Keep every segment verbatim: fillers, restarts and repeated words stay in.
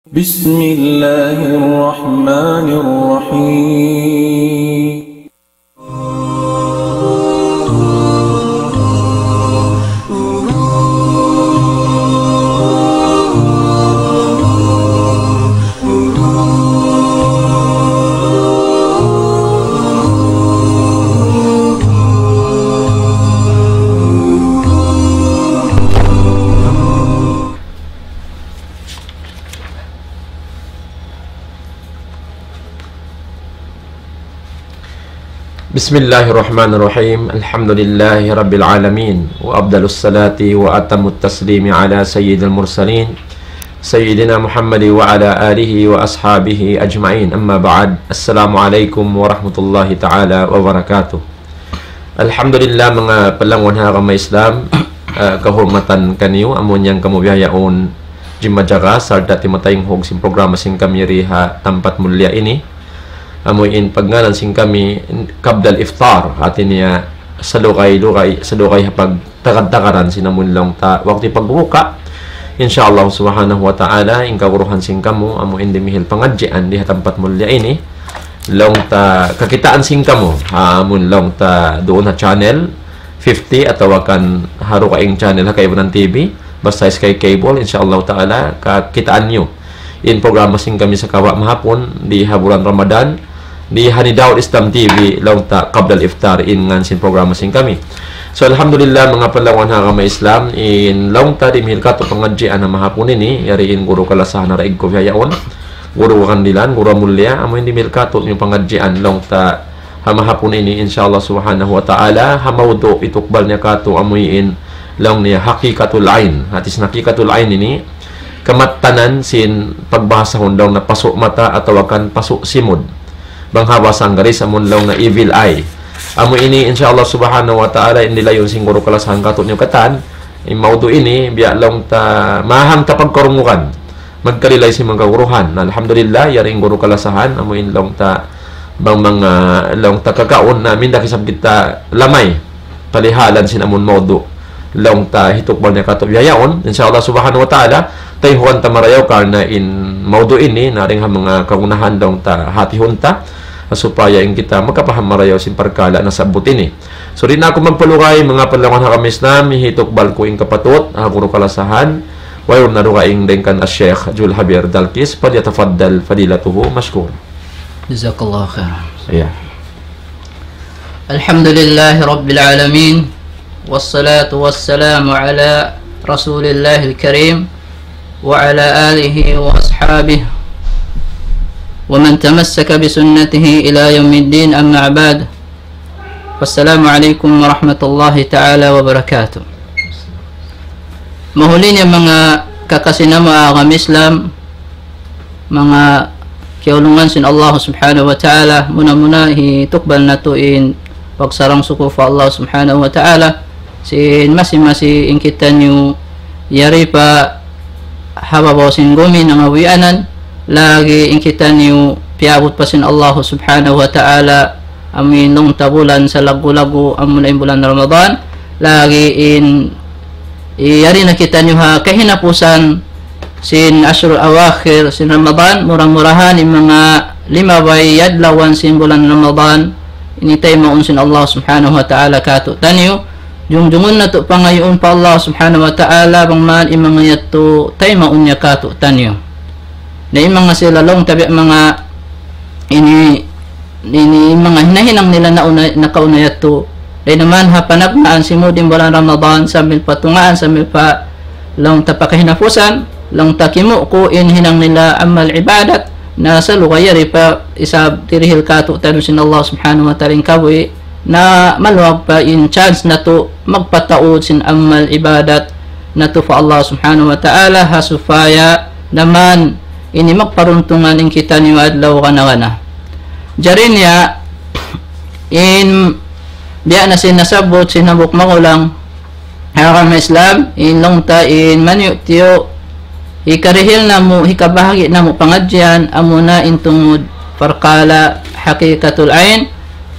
بسم الله الرحمن الرحيم. بسم الله الرحمن الرحيم. الحمد لله رب العالمين، وأفضل الصلاة وأتم التسليم على سيد المرسلين سيدنا محمد وعلى آله وأصحابه أجمعين. أما بعد، السلام عليكم ورحمة الله تعالى وبركاته. Alhamdulillah, manga palangun ha agama Islam, ah, kahurmatan kaniyu, amun yan kamu bihaun jimma jaga, sarta' timatayng hug sin programa sin kami yari ha tampat mulliya ini. Amu in pagngānan sin kami, Qabla al-Iftar, hāti niya, salugay-lugay, salugay ha pagtagad-tagaran sin amun laung ta waktu pagbuka. Insya Allah subhanahu wa ta'ala, in kaguruhan sin kamu, amu in dimihil pangadjian di ha tampat mulliya ini. Laung ta kakitaan sin kamu, ha, amun laung ta duun ha channel fifty atawa kan ha dugaing channel ha kaibanan T V, basta Sky Cable, insya Allah ta'ala, kakitaan niyu in programa sin kami sakawa' mahapun di ha bulan Ramadan, di ha Nidaul Islam T V, laung ta Qabla al-Iftar, in ngān sin programa sin kami. So, alhamdulillah, manga palangun ha agama Islam, in laung ta dimihil katu' pangadjian ha mahapun ini, yari in guru kalasahan ha daig ku bihaun, guru kahandilan, guru mulliya, amu in dimihil katu' niyu pangadjian, laung ta ha mahapun ini, insya Allah subhanahu wa ta'ala, ha mawdu' hitukbal niya katu' amu in laung niya Haqiqatul Ain. Hāti sin Haqiqatul Ain ini, kamattanan sin pagbahasahun laung na pasu' mata atawa kan pasu' simud. Bang ha bahasa Anggaris amun laung na evil eye. Amu ini, insya Allah subhanahu wa ta'ala, in dilayun sin guru kalasahan katu' niyu katan, in mawdu' ini, biya' laung ta mahang ta pagkarungugan. Magkalilay sin manga kaguruhan. Alhamdulillah, yari in guru kalasahan, amu in laung ta bang manga laung ta kakaun na minda isab kita lamay. Palihalan sin amun mawdu'. Laung ta hitukbal niya katu' bihaun. Insya Allah subhanahu wa ta'ala, tayhuan ta marayaw karna' in mawdu' ini, na dayn ha manga kagunahan laung ta hātihun ta, supaya in kita makapaham marayaw sin parkala' nasabbut ini. So, di' na aku magpalugay, manga palangun ha agama Islam, hitukbal ku in kapatut, ha guru kalasahan, wayruun na dugaing dayn kan Sheikh Jul Habir Dalkis, فليتفضل فضيلته مشكورا. جزاك الله خيرا. Iya. الحمد لله رب العالمين، والصلاة والسلام على رسول الله الكريم، وعلى آله وأصحابه، ومن تمسك بسنته إلى يوم الدين، أما بعد. Assalamu alaykum warahmatullahi ta'ala wabarakatuh. Mahuli niya manga kakasi namu' ha agama Islam, manga kiyaulungan sin Allah subhanahu wa ta'ala, muna-muna hitukbal natu' in pagsarang-sukul pa Allah subhanahu wa ta'ala, sin masi-masi in kitaniyu yari pa ha babaw sin gumi nangawianan, lagi' in kitaniyu piyabut pa sin Allah subhanahu wa ta'ala, amu in laung ta bulan salaggu'-laggu', amu na in bulan Ramadan, lagi' in yari na kitaniyu ha kahinapusan sin ashrul awakhir sin Ramadan, mura-murahan in manga limabay adlawan sin bulan Ramadan, ini taymaun sin Allah subhanahu wa ta'ala katu'taniyu, jungjungun natu' pangayuun pa Allah subhanahu wa ta'ala, bang man in manga yadtu taymaun niya katu'taniyu. Na in manga sila laung ta biya' manga ini, ini manga hinahinang nila nauna, nakauna yadtu. Dayn ha manga panagnaan simud in bulan Ramadan, sambil pa tungaan, sambil pa laung ta pa kahinapusan, laung ta kimuku in hinang nila amal ibadat, na salugay yari pa isab dirihil katu'taniyu sin Allah subhanahu wa ta'ala in kabuhi', na maluag pa in chance natu' magpataud sin amal ibadat natu' pa Allah subhanahu wa ta'ala, ha supaya naman ini magparuntungan in kitaniyu adlaw kana-kana. Jari niya, in biya' na sin nasabbut sin hambuuk magulang ha agama Islam, in laung ta in maniyu'-tiyu' hikarihil namu', hikabahagi' namu' pangadjian, amuna in tungud parkala' haqiqatul ain,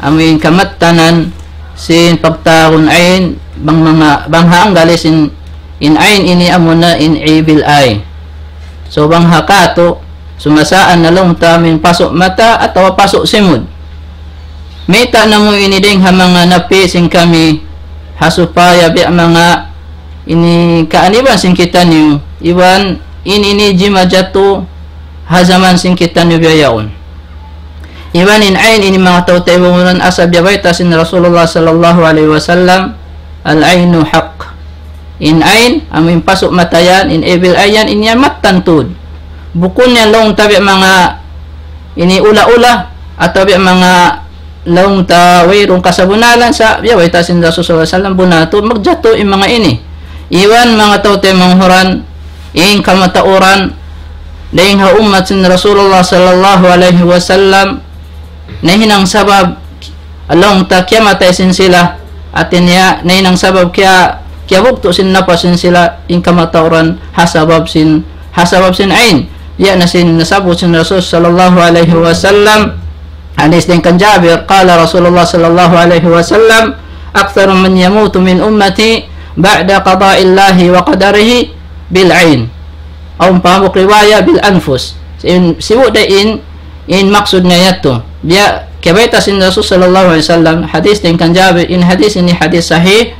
amu in kamattanan sin pagtawagun ain, bang manga, bang ha Anggalis in, in ain ini amuna in evil eye. So bang ha katu', sumasaan na laung ta amu in pasu' mata atawa pasu' simud. Mayta' namu' ini dayng ha manga napi' sin kami, ha supaya biya' manga ini kaaniban sin kitaniyu, iban in ini jimajatu ha jaman sin kitaniyu biya' yaun. Iban in ain ini manga tau taymanghud, asa biya' bayta' sin Rasulullah sallallahu alayhi wasallam, "Al-ainu haqq." In ain, amu in pasu' mata yan, in evil eye yan, in yan mattan tuud. Bukun yan laung ta biya' manga ini ula-ula, atawa biya' manga laung ta wayruun kasabunnalan sa, biya' bayta' sin Rasul sallallahu alayhi wasallam, bunnal tuud magjatu in manga ini. Iban manga tau taymanghud, in kamatauran, dayng ha ummat sin Rasulullah sallallahu alayhi wasallam, nahinang sabab laung ta kiyamatay sin sila, hati niya nahinang sabab kiya, kiyabugtu' sin napas sin sila, in kamatauran ha sabab sin, ha sabab sin ain. Biya' na sin nasabbut sin Rasul sallallahu alayhi wasallam, hadis dayng kan Jabir, قال رسول الله صلى الله عليه وسلم: أكثر من يموت من أمتي بعد قضاء الله وقدره بالعين. Awn pa hambuuk riwaya بالأنفس. In, sibu' da in, in maksud niya yadtu. Biya' kiyabayta' sin Rasul sallallahu alayhi wasallam, hadis dayng kan Jabir, in hadis ini hadis sahih.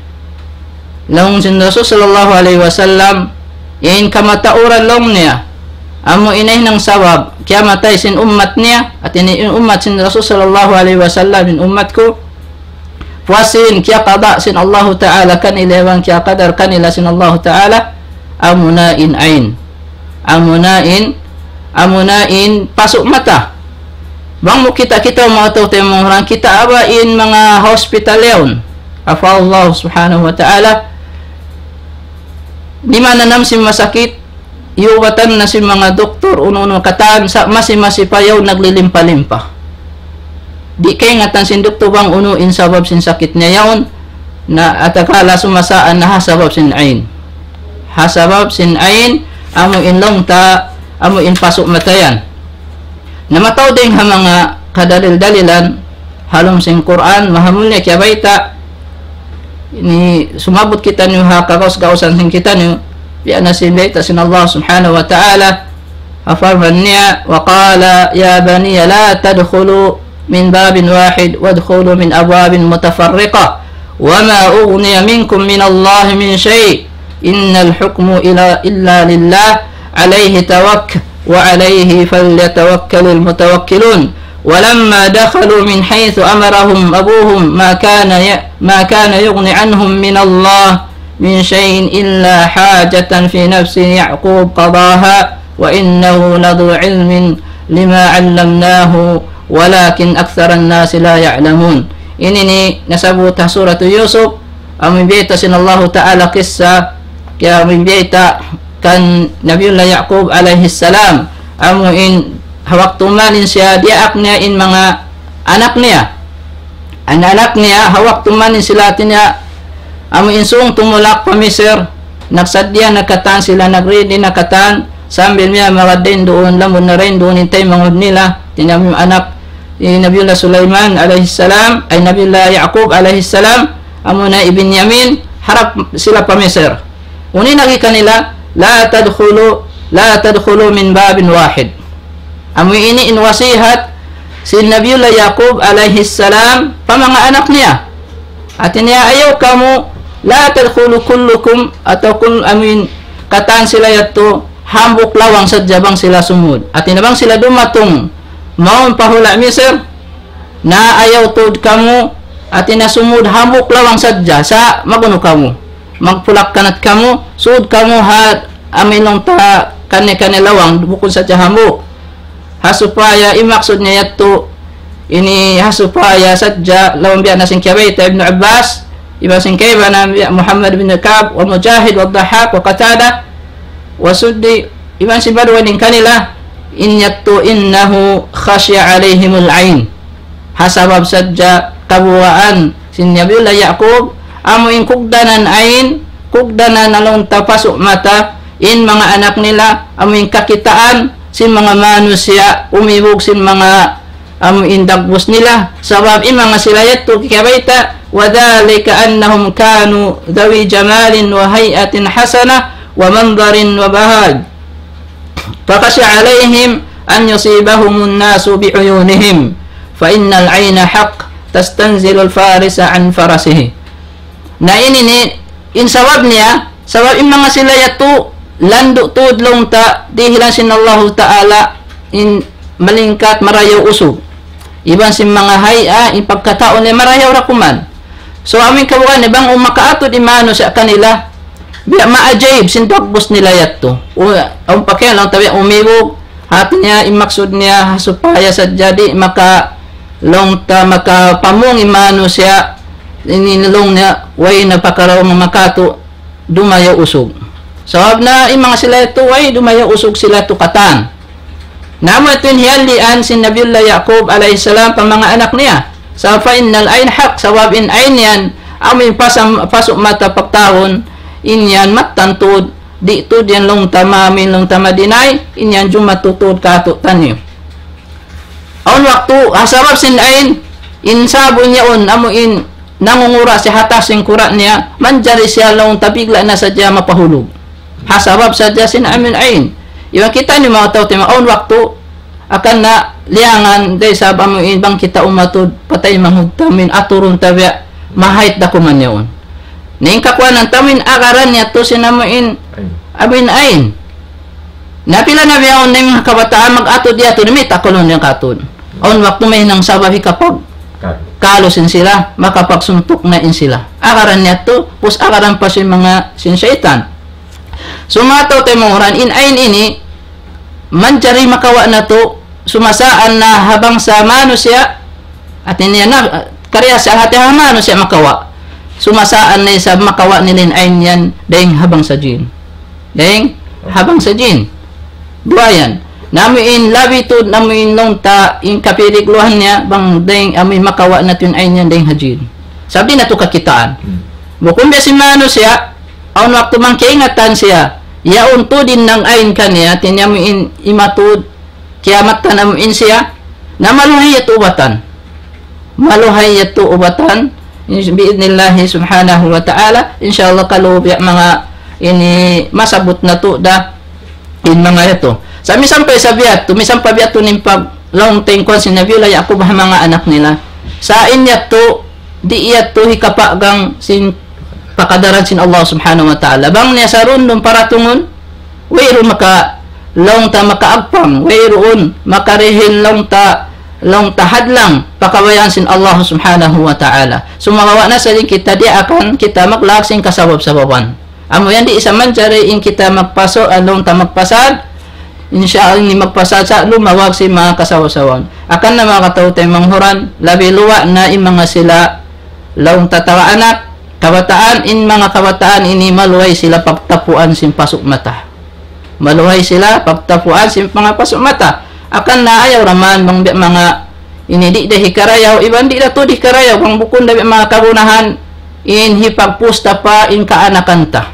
Laung sin Rasul sallallahu alayhi wasallam, in kamatauran laung niya, amu in nahinang sabab kiyamatay sin ummat niya, hati niya in ummat sin Rasul sallallahu alayhi wasallam, in ummat ku, puas sin kiyaqada sin Allahu Ta'ala kanila, iban kiyaqadar kanila sin Allahu Ta'ala, amuna in ain. Amuna in, amuna in pasu' mata. Bang mu kita'-kita' manga tau taymanghud, kita' ba in manga hospital yaun. Afa Allah subhanahu wa ta'ala, di' mananam sin masakit, iyubatan na sin manga doktor, unu-unu katan, sa' masi-masi pa yaun naglilimpa-limpa. Di' kaingatan sin doktor bang unu in sabab sin sakit niya yaun, na atakala sumasaan na ha sabab sin ain. Ha sabab sin ain, amu in laung ta, amu in pasu' mata yan. Na mataud dayng ha manga kadalil-dalilan, ha lawm sin Qur'an, mahamulliya kiyabayta', ini sumabbut kitaniyu ha kagaus-gausan sin kitaniyu, biya' na sin bayta' sin Allah subhanahu wa ta'ala, ha parman niya, وقال يا بني لا تدخلوا من باب واحد وادخلوا من أبواب متفرقة وما أغني منكم من الله من شيء إن الحكم إلى، إلا لله عليه توكلت وعليه فليتوكل المتوكلون. ولما دخلوا من حيث أمرهم أبوهم ما كان ي-، ما كان يغني عنهم من الله من شيء إلا حاجة في نفس يعقوب قضاها وإنه لذو علم لما علمناه ولكن أكثر الناس لا يعلمون. Ini ini nasabbut ha Suratu Yusuf, amu in biyayta' sin Allahu Ta'ala kissa, kiya amu in biyayta' kan Nabiullah Ya'qub alayhi salam, amu in ha waktu mayan siya diyaak niya in manga anak niya. In anak niya, ha waktu mayan sila hati niya, amu in sung tumulak pa Misir, nagsaddiya na katan sila, nag-ready na katan, sambil niya magad dayn duun, lamud na dayn duun in taymanghud nila, hati niya amu in anak ni Nabiullah Sulaiman alayhi salam, ay Nabiullah Ya'qub alayhi salam, amuna hi Binyamin, harap sila pa Misir. Unu in agi kanila, لا تدخلوا، لا تدخلوا من باب واحد. Amu ini in wasihat sin Nabiullah Ya'qub alayhi salam pa manga anak niya. Hati niya, ayaw kamu, لا تدخلوا كلكم, atawa kul-, amu in katan sila yadtu, hambuuk lawang sadja bang sila sumud. Hati niya bang sila dumatung mawn pa hula' Misir, na ayaw tuud kamu, hati niya sumud hambuuk lawang sadja, sa' mag-unu kamu. Magpulak-kanat kamu, sud kamu ha amu in laung ta kaniya-kaniya lawang, bukun sadja hambuuk. Ha supaya in maksud niya yadtu, ini ha supaya sadja laung biya' na sin kiyabayta' Ibnu Abbas, iban sin kaibanan biya' Muhammad bin Ka'b, wa Mujahid, wa Dahhak, wa Qatada, wa Suddi, iban sin baduwa dayn kanila, in yadtu إنه خشي عليهم العين. Ha sabab sadja kabugaan sin Nabiullah Ya'qub, amu in kugdanan ain, kugdanan laung ta pasu' mata, in manga anak nila, amu in kakitaan sin manga manusiya', umibug sin manga amu in dagbus nila, sabab in manga sila yadtu kiyabayta', وذلك أنهم كانوا ذوي جمال وهيئة حسنة ومنظر وبهاء. فخشي عليهم أن يصيبهم الناس بعيونهم، فإن العين حق تستنزل الفارس عن فرسه. Na ini ni, in sabab niya, sabab in manga sila yadtu, landu' tuud laung ta, dihilan sin Allahu Ta'ala, in malingkat marayaw usug. Iban sin manga hay'a, in pagkatau niya marayaw ra kuman. So, amu in kabugaan niya, bang awn makaatud in manusiya' kanila, biya' maajaib sin dagbus nila yadtu. U-, awn pakiyan laung ta biya' umibug, hati niya, in maksud niya, supaya sadja di' maka, laung ta makapamung in manusiya', ini laung niya, way na pakaraw makatu', dumayaw usug. Sabab na in manga sila yadtu, way dumayaw usug sila yadtu katan. Na amu yadtu in hiyalian sin Nabiullah Ya'qub alayhi salam pa manga anak niya. Sa فإن العين حق, sabab in ayn yan, amu in pasam-, pasu' mata pagtawagun, in yan mattan tuud, di' tuud yan laung ta ma-, amu in laung ta ma-deny, in yan jumatu tuud kātu'niyu. Awn waktu, ha sabab sin ayn, in sabab yaun, amu in nangungura' siya ha taas sin kura' niya, manjari siya laung ta bigla' na sadja mapahulug. Ha sabab sadja sin amu in ayn. Iban kitaniyu manga tau taymanghud, awn waktu, akan na liyangan, dayn sabab amu in bang kita umatud, patay manghud ta amu in aturun ta biya', mahayt da kuman yaun. Na in kakuwanan ta amu in agaran niya tu sin amu in, amu in ayn. Na pila na biya' awn na in manga kabataan mag-atud diyatud, mayta' kalu niya kātud. Awn waktu mahinang sabab hikapag-, kalu sin sila, makapagsuntuk na in sila. Agaran niya tu, pus agaran pa sin manga sin saytan. So, manga tau taymanghud, in ayn ini, manjari makawa' natu', sumasaan na ha bangsa manusiya', hati niya na, karna' sa hati ha manusiya' makawa'. Sumasaan na isab makawa' nila in ayn yan, dayng ha bangsa jin. Dayng ha bangsa jin. Duwa yan. Na amu in labi tuud, na amu in laung ta, in kapirigluhan niya, bang dayng amu in makawa' natu' in ayn yan, dayng ha jin. Sabab di' natu' kakitaan. Hmm. Bukun biya' sin manusiya', awn waktu bang kaingatan siya, yaun tuud in nang ayn kaniya, hati niya amu in imatud, kiyamattan amu in siya, na maluhay yadtu ubatan. Maluhay yadtu ubatan, in-, bi'idhnillahi subhanahu wa ta'ala, insya Allah kalu biya' manga ini masabbut natu' da, in manga yadtu. Sa' misan pa isab yadtu, misan pa biya' yadtu in pag-, laung ta in kuwan sin Nabiullah Ya'qub ha manga anak nila. Sa' in yadtu, di' yadtu hikapagang sin pakadaran sin Allah subhanahu wa ta'ala. Bang niya sarundum paratungun, wayruun maka-, laung ta makaagpang, wayruun makarihil laung ta, laung ta hadlang, pa kabayaan sin Allah subhanahu wa ta'ala. Sumagawa' na sadja in kita diyaak kita maglawag sin kasabab-sababan. Amu yan di' isab manjari in kita magpasu-, ah, laung ta magpasad, insya Allah ini magpasad sa' lumawag sin manga kasabab-sababan. Akan na manga kataw-taymanghuran, labi luwa' na in manga sila laung ta tau anak, kabataan, in manga kabataan ini maluhay sila pagtapuan sin pasu' mata. Maluhay sila pagtapuan sin manga pasu' mata. Akan na ayaw da man bang biya' manga ini di' da hikarayaw, iban di' da tuud hikarayaw, bang bukun da biya' manga kagunahan, in hipagpusta pa in kaanakan ta.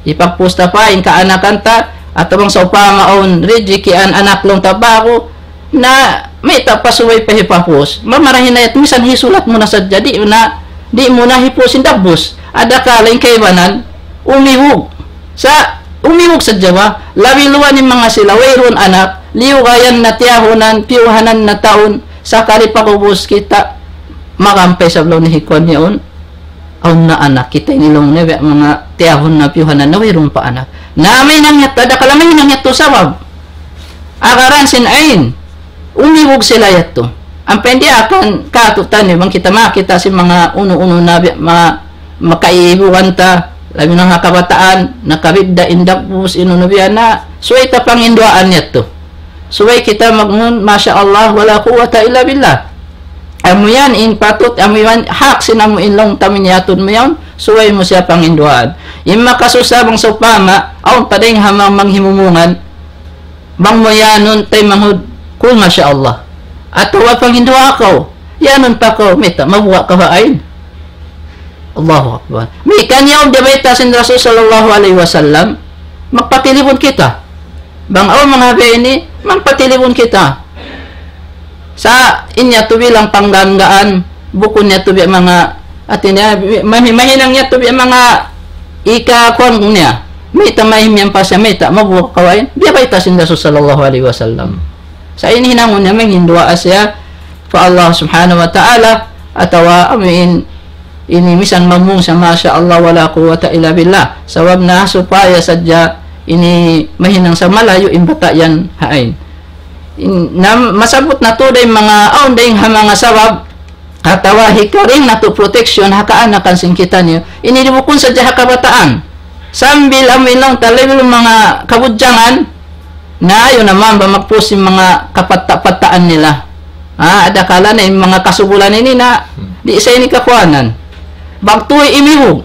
Hipagpusta pa in kaanakan ta, atawa bang sawpama awn rijikian anak laung ta ba'gu, na mayta' pa subay pa hipapus. Mamarahi na yadtu, misan hisulat mu na sadja, di' na, di' mu na hipus in dagbus. Adakala in kaibanan, umibug. Sa' umibug sadja ba? Labi luwa' in manga sila, wayruun anak, liyugayan na tiyahunan, piyuhanan na taun, sakali pag'ubus kita, makampay sa' laung niya hi kuwan yaun. Awn na anak kita ini laung niya, biya' manga tiyahun na piyuhanan na wayruun pa anak. Na mahinang yadtu, adakala mahinang yadtu sabab. Agaran sin ayn, umibug sila yadtu. Ampa in diyaak kātu'niyu, bang kita makakita' sin manga unu-unu na biya' ma-, makaibugan ta, labi na ha kabataan, nakabidda' in dagbus, in unu biya' na, subay ta panginduwaan yadtu. Subay kita magngān, masha Allah, wala quwwata illa billah. Amu yan in patut, amu yan hak sin amu in laung ta in yatud mu yan, subay mu siya panginduwaan. In makasusa bang sawpama, awn pa dayng ha manga manghimumungan, bang mu iyanun taymanghud, qul masha Allah. Atawa panginduwaa kaw, iyanun pa kaw, mayta', mabuga' ka ba ayn? Allahu Akbar. Misan yaun di' bayta' sin Rasul sallallahu alayhi wasallam, magpatilipun kita. Bang awn manga biya' ini, magpatilipun kita. Sa' in yadtu bilang panggaan-gaan, bukun yadtu biya' manga, hati niya, mahi-, mahinang yadtu biya' manga ika kuwan niya. Mayta' mayta' miyampas siya, mayta' mabuga' kawain. Biya' bayta' sin Rasul sallallahu alayhi wasallam. Sa' ini hinangun niya manghinduwaa siya pa Allah subhanahu wa ta'ala, atawa amuin ini misan mamung sa, masha Allah, wala quwwata illa billah. Sabab na supaya sadja ini mahinang sa malayu' in bata' yan ha ain. In, na, masabut natu' dayn manga, awn dayn ha manga sabab, atawa hikaring natu' protection ha kaanakan sin kitaniyu. Ini di' bukun sadja ha kabataan. Sambil amu in laung ta level manga kabudjangan, na ayaw na man ba magpus in manga kapatta-pattaan nila. Ha, adakala na in manga kasubulan ini na, di' sa ini kakuanan. Bagtuy imibug.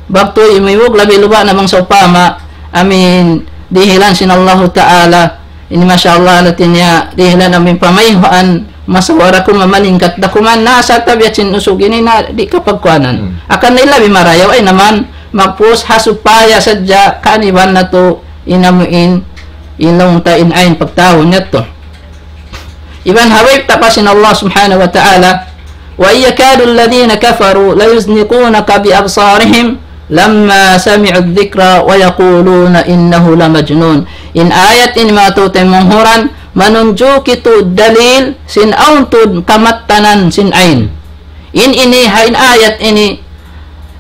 Bagtuy imibug, labi luba na bang sawpama, amuin, dihilan sin Allahu Ta'ala, ini, masha Allah, hati niya, dihilan amuin pamayhuan, masawara ku mamalingkat da kuman, na sa tabiat sin usug ini na di' kapagkuanan. Hmm. Akan na ilabi marayaw, ay naman, magpus ha supaya sadja kaaniban natu' in amuin, in laung ta in ain pagtawagun niya tu. Iban ha bayta' pa sin Allah subhanahu wa ta'ala, وإن يكاد الذين كفروا ليزلقونك بأبصارهم لما سمعوا الذكر ويقولون إنه لمجنون. In ayat ini manga tau taymanghud, manunjuki tuud dalil sin awn tuud kamattanan sin ain. In ini ha in ayat ini,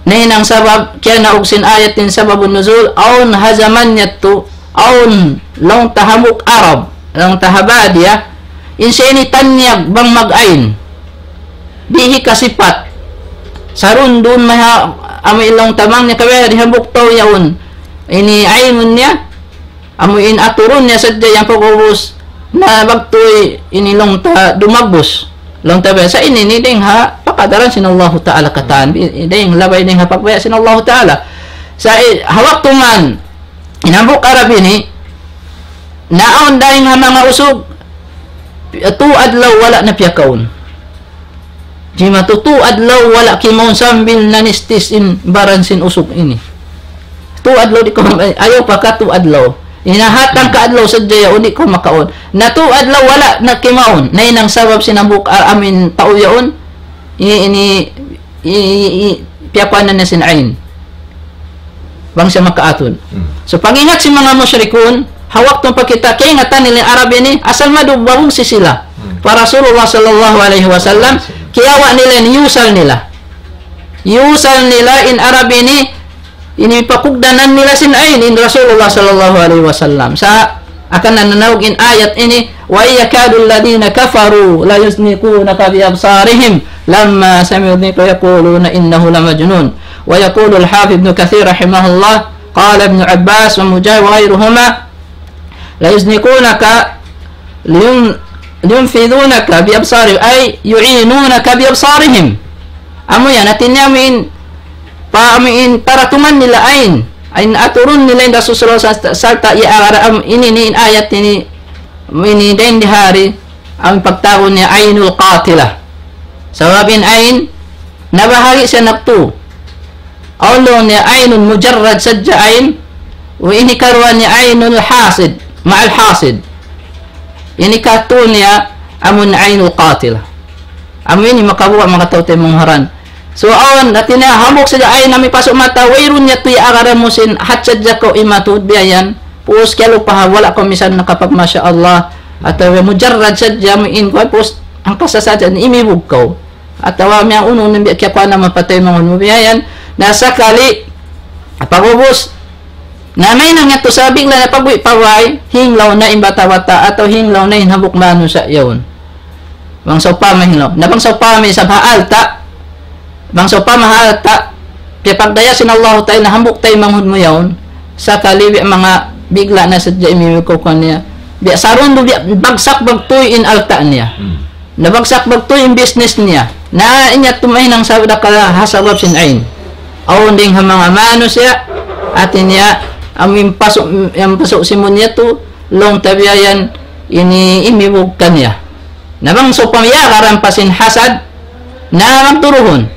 nahinang sabab, kiyanaug sin ayat in sababun nuzul, awn ha jaman yadtu, awn laung ta hambuuk Arab, laung ta ha badiya, in siya ini tanyag bang mag-ain. Di' hikasipat. Sarundun maha, amu in laung ta bang niya kabiya' di hambuuk tau yaun. Ini ainun niya, amu in aturun niya sadja yan pag'ubus, na bagtuy ini laung ta dumagbus. Laung ta biya' sa ini ini dayng ha pakadaran sin Allahu Ta'ala katan. I-, dayng labay dayng ha pagbaya' sin Allahu Ta'ala. Sa' i-, ha waktu man, in hambuuk Arab ini, naawn dayng ha manga usug, tū adlaw wala' na piyakaun. Jimatu tū adlaw wala' kimaun sambil nanistis in baran sin usug ini. Tū adlaw di' kaw, ayaw pa ka tū adlaw. Hinahatang ka adlaw sadja yaun di' kaw makaun. Na tū adlaw wala' na kimaun. Na in sabab sin hambuuk, ah, amu in tau yaun. Ini, ini, i-, i-, i-, piyakuanan niya sin ain. Bang siya makaatud. Hmm. So, pag-ingat sin manga mushrikun, ha waktu pa kita, kaingatan nila in Arab ini, asal madu babung sila. Hmm. Pa Rasulullah sallallahu alayhi wasallam, kiyawa' nila in, iyusal nila. Iyusal nila in Arab ini, ini pakugdanan nila sin ain in Rasulullah sallallahu alayhi wasallam. Sa' akan nananaug in ayat ini, وإن يكاد الذين كفروا ليزلقونك بأبصارهم لما سمعوا الذكر ويقولون إنه لمجنون. ويقول الحافظ ابن كثير رحمه الله، قال ابن عباس ومجاهد وغيرهما، ليزلقونك لين-، لينفذونك بأبصارهم، أي يعينونك بأبصارهم. Amu yan, hati niya amu in, pa-, amu in paratungan nila ain. Ain aturun nila in Rasul sallallahu alayhi wasallam sarta' iyaagad amu ini in ayat ini, amu ini dayng di hari, amu in pagtawagun niya ainul qatilah. Sabab in ain, nabahagi' siya nagtū. Awn laung niya ainun mujarrad sadja ain, wa in hikaruwa niya ainul hasid, ma'al hasid. In hikatū niya amun ainul qatilah. Amu ini makabuga' manga tau taymanghud. So, awn, hati niya hambuuk sadja ain amu in pasuk mata, wayruun niya tuud iyaagad amu sin hat sadja kaw imatu biya' yan. Pus kiyalupahan, wala' kaw misan nakapag-masha Allah. Atawa mujarrad sadja amu in kuwan, pus hangka sa sadja imibug kaw. Atawa miyang unu-unu biya' kiyakuan na mapatay manga unu biya' yan. Na sakali, pag'ubus, na mahinang yadtu sa bigla' na pag'uwi' pa bay, hinglaw na in bata'-bata', atawa hinglaw na in hambuuk manusiya' yaun. Bang sawpama hinglaw. Na bang sawpama isab ha alta', bang sawpama ha alta', piyagdaya sin Allahu Ta'ala hambuuk taymanghud mu yaun, sakali biya' manga bigla' na sadja imibug kaw kaniya. Biya' sarundun, biya' bagsak bagtuy in alta' niya. Hmm. Nabagsak bagtuy in business niya. Na in yadtu mahinang sabab da kala ha sabab sin ain. Awn dayng ha manga manusiya', hati niya, amu in pasuk, in pasuk simun niya tu, laung ta biya' yan, ini imibug kaniya. Na bang sawpama iyaagaran pa sin hasad, na magduruhun.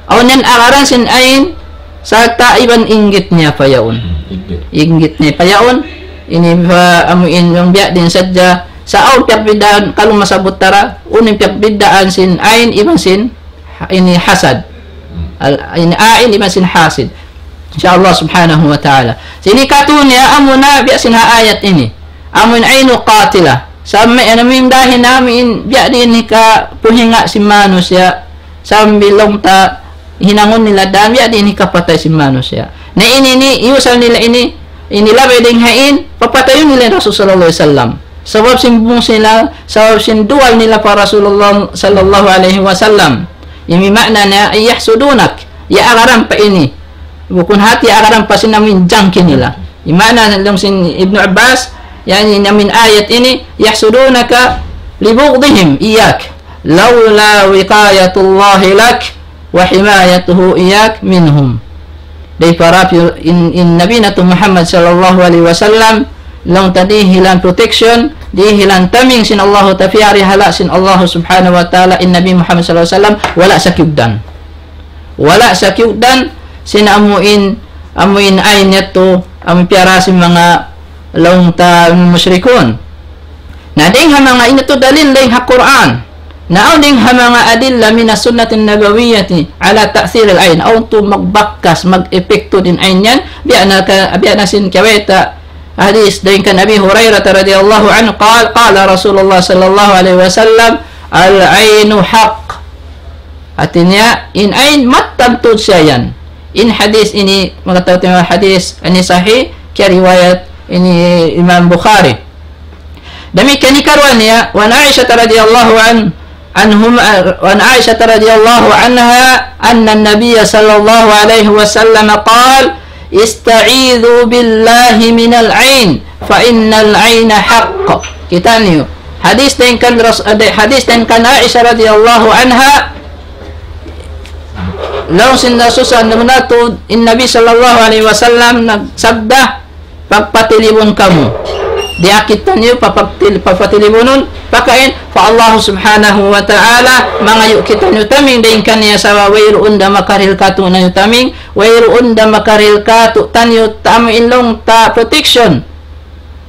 Awn yan agaran sin ain, sarta' iban inggit niya pa yaun. Hmm, inggit. Inggit niya pa yaun. Ini pa amu in bang biya' diin sadja. Sa' awn piyagbiddaan, kalu masabut ta ra, unu in piyagbiddaan sin ain iban sin ha-, ini hasad. Hmm. Al-, ini ain iban sin hasid. Insya Allah subhanahu wa ta'ala. Sin hikatu niya, amuna biya' sin ha ayat ini. Amun aynu qatila. Sa' may, amu in dahin amu in biya' diin hikapuhinga sin manusiya'. Sambil laung ta hinangun nila dan biya' diin hikapatay sin manusiya'. Na ini, ini, iyusal nila ini, ini labay dayn ha in, papatayun nila in Rasul sallallahu alayhi wasallam. Sabab sin bungs nila, sabab sin duwal nila pa Rasulullah sallallahu alayhi wasallam. Ini makna niya, yahsudunak, ya agaran pa ini. Bukun hati agaran pa sin amin jangki nila. Imana laung sin Ibnu Abbas, yani amin ayat ini, yahsudunaka libughdihim iyak, laula wiqayatullahi lak wa himayatuhu iyak minhum. Dayn pa Rasul in, in Nabi natu' Muhammad sallallahu alayhi wasallam, laung ta dihilan protection, dihilan taming sin Allahu ta piyarihala sin Allahu subhanahu wa ta'ala in Nabi Muhammad sallallahu alayhi wasallam, wala' sa kiyugdan. Wala' sa kiyugdan sin amu in, amu in ayn yadtu, amu piyara sin manga laung ta mushrikun. Na dayn ha manga ini yadtu dalil dayn ha Qur'an. Na awn dayn ha manga adilla min as-sunnatin nabawiyyati ala ta'thir al-ayn. Awn tu magbakkas, mag-epekto in ayn yan. Biya' na ka, biya' na sin kiyawayta hadis dayn kan Abi Hurairah radiyallahu anhu, qal, qala Rasulullah sallallahu alayhi wasallam, "Al-aynu haqq." Hati niya, in ayn mattan tuud siya yan. In hadis ini, manga tau tiyawag hadis, ini sahih, kiyariwayat ini Imam Bukhari. Damikkiyan hikaruwa niya, wa an Aisha radiyallahu an-, anhum-, wa an Aisha radiyallahu anha, anna an-nabiyya sallallahu alayhi wasallam qal, "Ista'idhu billahi minal ayn, fa innal ayna haqq." Kita' niyu. Hadis dayn kan Ras-, eh, hadis dayn kan Aisha radiyallahu anha, laung sin Rasul sallallahu alayhi wasallam, in Nabi sallallahu alayhi wasallam nagsabda, "Pagpatilibun kamu." Diyakitan niyu, papagtil-, pagpatilibunun, pakain, pa Allah subhanahu wa ta'ala, mangayu' kitaniyu taming dayn kaniya sabab wayruun da makarihil kātu'niyu taming, wayruun da makarihil kātu'niyu taming in laung ta protection.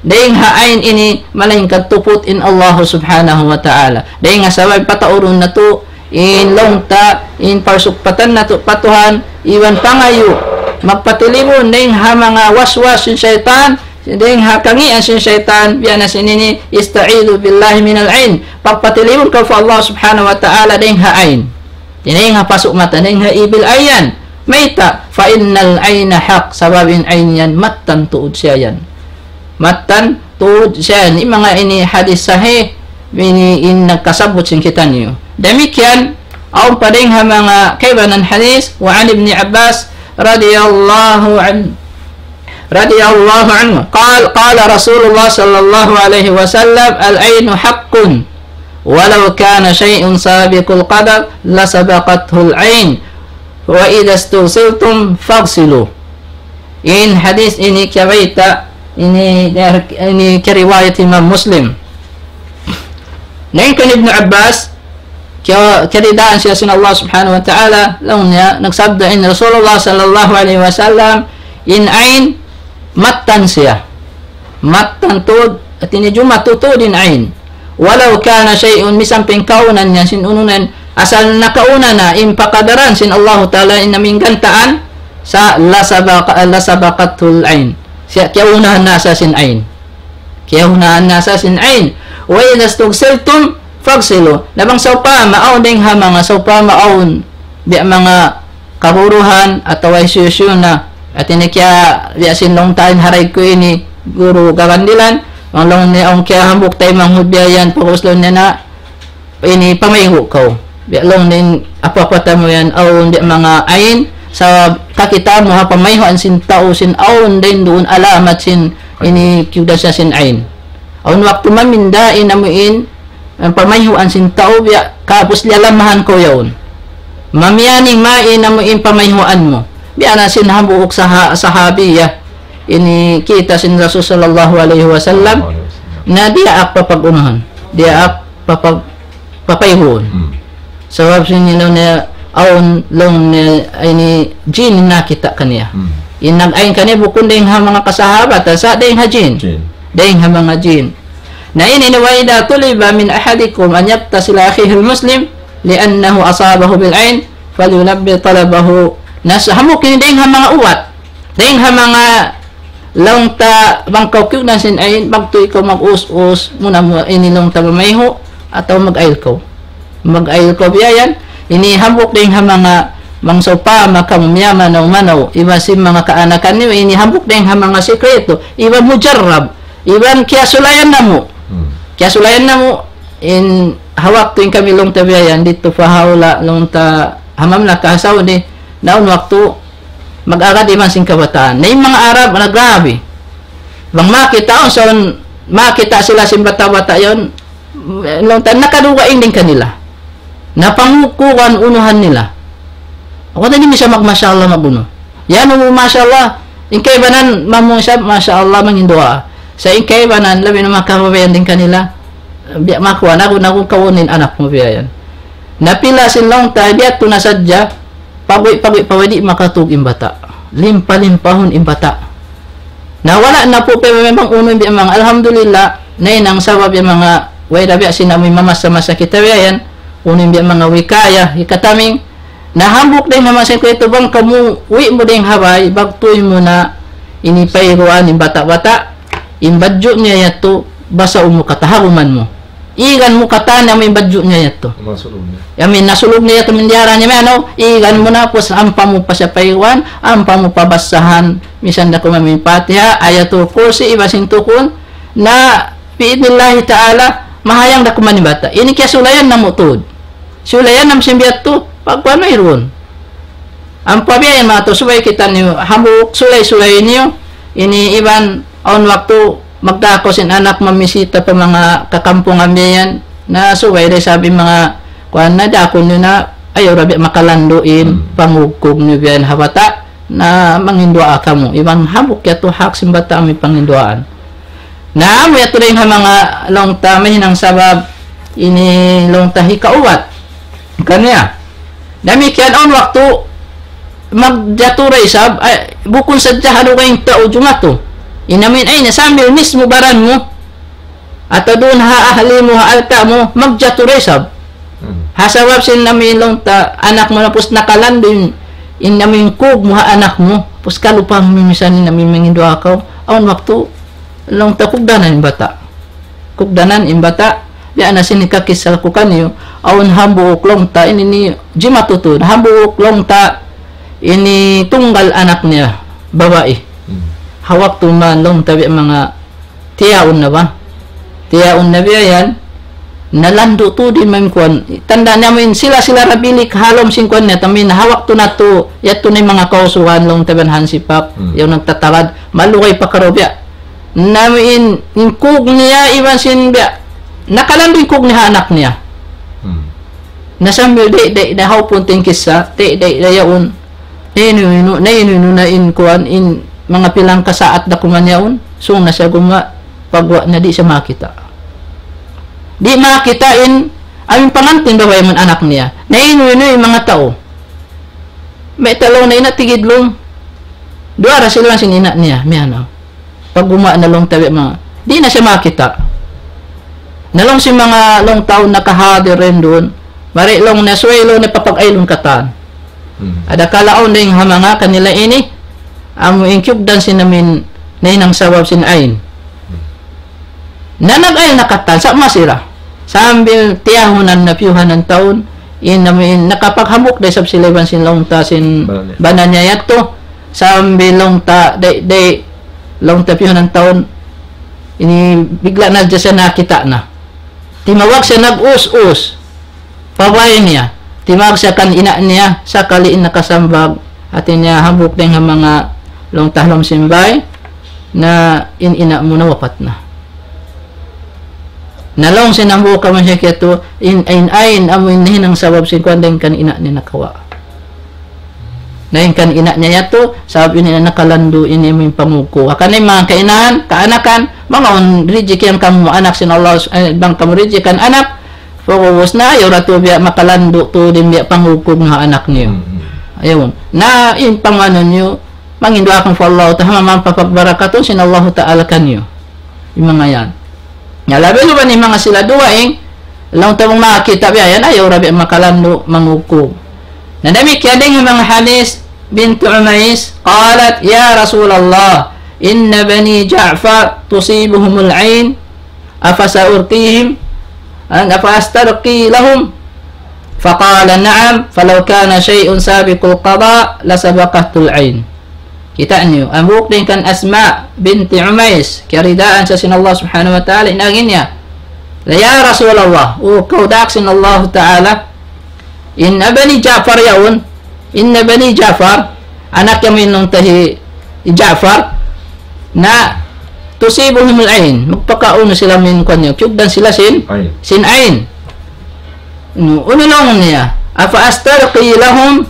Dayn ha ayn ini, malaingkan tuput in Allah subhanahu wa ta'ala. Dayn ha sabab pataurun natu', in laung ta, in parsukpatan natu' pa Tuhan, iban pangayu', magpatilibun dayn ha manga waswas sin saytan, dayn ha kangīan sin saytan, biya' na sin ini, "Ista'idhu billahi minal ayn." Pagpatilibun kaw pa Allah subhanahu wa ta'ala dayn ha ayn. Dayn ha pasu' mata, dayn ha evil eye yan. Mayta', fa innal ayna haqq, sabab in ayn yan, mattan tuud siya yan. Mattan tuud siya yan. In manga ini hadis sahih, ini in nagkasabbut sin kitaniyu. Damikkiyan, awn pa dayn ha manga kaibanan hadis, wa an Ibni Abbas radiyallahu an-, radiyallahu anhu. Qal, qala Rasulullah sallallahu alayhi wasallam, "Al-aynu haqqun, walau kana shay'un sabiqul qadar, lasabaqathul ayn. Wa idha istughsiltum faghsilu." In hadis ini kiyabayta', ini, ini kiyariwayat Imam Muslim. Dayn kan Ibnu Abbas, kiya-, kiyaridaan siya sin Allah subhanahu wa ta'ala, laung niya, nagsabda in Rasulullah sallallahu alayhi wasallam, in ayn, mattan siya. Mattan tuud, hati niya jumatu tuud in ayn. Walau kana shay'un, misan pa in kaunan niya sin unu na yan, asal nakauna na in pakadaran sin Allahu ta'ala in amu in gantaan, sa' lasabaqa-, lasabaqathul ayn. Siya, kiyaunahan na sa sin ayn. Kiyaunahan na sa sin ayn. Wa idha istughsiltum faghsilu. Na bang sawpama awn dayn ha manga, sawpama awn biya' manga kaguruhan atawa hisiyu-siyu na. Hati niya kiya, biya' sin laung ta in ha raig ku ini, guru gagandilan. Bang laung niya awn kiyahambuuk taymanghud biya' yan, pag-ubus laung niya na, ini pamayhu' kaw. Biya' laung niya in apa-apa ta mu yan, awn biya' manga ayn, sa' kakita' mu ha pamayhuan sin tau sin awn dayn duun alamat sin ini kiyugdan siya sin ayn. Awn waktu maminda in amu in, in pamayhuan sin tau biya' kapus liyalamahan kaw yaun. Mamiyaning main amu in pamayhuan mu. Biya' na sin hambuuk saha-, sahabiya. Ini kita' sin Rasul sallallahu alayhi wasallam. Na diyaak papag-unuhan. Diyaak papag-, papayhuun. Hmm. Sabab sin laung niya awn laung niya ini jin in nakita' kaniya. Hmm. In nag-ayn kaniya bukun dayn ha manga kasahabatan, sa' dayn ha jin. Jin. Dayn ha manga jin. Na ini, وإذا طلب من أحدكم أن يغتسل أخاه المسلم لأنه أصابه بالعين فليلبي طلبه. Na sa' hambuuk ini dayn ha manga uwat. Dayng ha manga laung ta bang kaw kiyugdan sin ain, magtuy kaw mag-us-us, muna mu ini laung ta mamayhu', atawa mag-ayil kaw. Mag-ayil kaw biya' yan, ini hambuuk dayng ha manga bang sawpama kamu miyamanaw-manaw, iban sin manga kaanakan niyu, ini hambuuk dayng ha manga sikreto, iban mujarrab, iban kiyasulayan namu'. Hmm. Kiyasulayan namu', in ha waktu in kami laung ta biya' yan, didtu pa hawla laung ta ha mamlaka ha Saudi, na awn waktu mag-agad iban sin kabataan. Na in manga Arab, na grabe. Bang makita' awn sa, makita' sila sin bata'-bata' yan, laung ta nakadugaing dayn kanila. Napangugkugan unuhan nila. Aku tadi bisa mag-masha Allah mag-unu. Yan mu masha Allah. In kaibanan mamung isab, masha Allah, mangin duwaa. Sa' in kaibanan, labi na makababayan dayn kanila. Biya' makuha, nagu-nagu kawun in anak mu biya' yan. Na pila sin laung ta, biya' tu na sadja, pagwi-pagwi pa way di' makatug in bata'. Limpa-limpahun in bata'. Na wala' na pu, pero memang unu in biya' manga, alhamdulillah, nahinang sabab in manga, way da biya' sin amu in mamasa-masa kita biya' yan, unu in biya' manga wikaya, hikataming, na hambuuk dayng ha manga sikreto bang kamu, uwi' mu dayng ha bay, bagtuy mu na ini payruan in bata'-bata', in badju' niya yadtu, basaun mu katan, haruman mu. Igan mu katan amu in badju' niya yadtu. Masulug niya. Amu in nasulug niya yadtu, amu in diyara niya, may anu, igan mu na, pus ampa mu pa siya payruan, ampa mu pa basahan, misan da kuman amu in Fatiha, Ayatul Kursi, iban sin tukun, na, bi'idhnillahi ta'ala, mahayang da kuman in bata'. Ini kiyasulayan namu' tuud. Sulayan namu' sin biya' tu, pagkuan wayruun. Ampa biya' yan manga tau, subay kitaniyu, hambuuk, sulay-sulay niyu, ini iban, awn waktu, magdā kaw sin anak mamisita pa manga kakampungan biya' yan, na subay da isab in manga, kuan na, dākun niyu na, ayaw da biya' makalandu' in, hmm, pangugkug niyu biya' yan ha bata', na mangin duwaa kamu, iban hambuuk yadtu hak sin bata' amu in pangin duwaan. Na, amu yadtu dayn ha manga laung ta mahinang sabab ini laung ta hikaubat kaniya. Damikkiyan awn waktu magjatu da isab, ay, bukun sadja ha dugaing tau jumatu. In amu in ain niya sambil mismu baran mu, atawa duun ha ahli mu, ha alta' mu, magjatu da isab. Hmm. Ha sabab sin amu in laung ta anak mu na pus nakalandu' in, in amu in kug mu ha anak mu, pus kalupahan mu misan in amu in mangin duwaa kaw. Awn waktu, laung ta kugdanan in bata'. Kugdanan in bata', biya' na sin hikakissa ku kaniyu, awn hambuuk laung ta, ini ini jimatu tuud, hambuuk laung ta, ini tunggal anak niya, babai. Hmm. Ha waktu man laung ta biya' manga tiyaun na ba? Tiyaun na biya' yan, nalandu' tuud in manga kuan. Tanda' niya amu in sila-sila da bilik ha lawm sin kuan niya, amu in ha waktu natu', yadtu na in manga kausugan laung ta biya' yan hansipak, hmm, yaun nagtatalad, malugay pa karaw biya'. Na amu in, in kug niya iban sin biya', nakalandu' in kug niya ha anak niya. Hmm. Na sambil di', di', di', ha upun ta in kissa, di', di', di', yaun. Nainu-inu, nainu-inu na in kuan, in manga pilang kasaat da kuman yaun, sung na siya gumuwa', pagguwa' na di' siya makakita'. Di' makakita' in, amu in pangantin babai iban anak niya. Nainu-inu in manga tau. Mayta' laung na ina' tigidlum. Duwa ra sila sin ina' niya, miyanaw. Pag gumuwa' na laung ta biya' manga, di' na siya makakita'. Na laung sin manga laung tau nakahadir dayn duun, mari laung na subay laung na papag-ailun katan. Hmm. Adakala awn dayn ha manga kanila ini, amu in kiyugdan sin amu in nahinang sabab sin ain. Hmm. Na nag-ail na katan, sa' masi ra. Sambil tiyahunan na piyuhanan taun, in amu in nakapaghambuuk da isab sila iban sin laung ta sin bana niya. Bana niya yadtu. Sambil laung ta, day, day, laung ta piyuhanan taun, ini bigla' na hadja siya nakakita' na. Timawag siya nag-us-us. Pa bay niya. Timawag siya kan ina' niya, sakali in nakasambag, hati niya hambuuk dayn ha manga laung ta ha lawm sin bay, na in ina' mu nawapat na. Na laung sin hambuuk ha manusiya' yadtu, in, in ain amu in nahinang sabab sin kuwan dayn kan ina' niya nakawa'. Na in kan ina' niya yadtu, sabab in ina' nakalandu' in amu in pangugku'. Hangkan in manga kainahan, kaanakan, bang awn rijiki' yan kamu anak sin Allah, eh, bang kamu rijikan anak, pag'ubus na, ayaw da tuud biya' makalandu' tuud in biya' pangugku' niyu ha anak niyu. Hmm, hmm. Ayaw. Na in panganu niyu, mangin duwaa kamu pa Allah Ta'ala, mamang papagbarakatun sin Allah Ta'ala kaniyu. In manga yan. Na labi luba in manga sila dugaing, laung ta bang makakita' biya' yan, ayaw da biya' makalandu', mangugku'. Na damikkiyan dayn ha manga hadis, بنت عميس قالت: يا رسول الله، إن بني جعفر تصيبهم العين، أفسأرقيهم؟ أفأسترقي لهم؟ فقال: نعم، فلو كان شيء سابق القضاء لسبقته العين. Kita' niyu, hambuuk dayn kan Asma binti Umays, kiyaridaan siya sin Allah Subhanahu wa Ta'ala, in agi niya, "Ya Rasulullah, O kaw daak sin Allah Ta'ala, in Bani Ja'far yaun, in Bani Ja'far, anak yaun laung ta hi Ja'far, na تصيبهم العين, magpakaunu sila min kuwan niya, kiyugdan sila sin, Ain. sin ain." Nu, unu laung niya, "أفأسترقي لهم؟"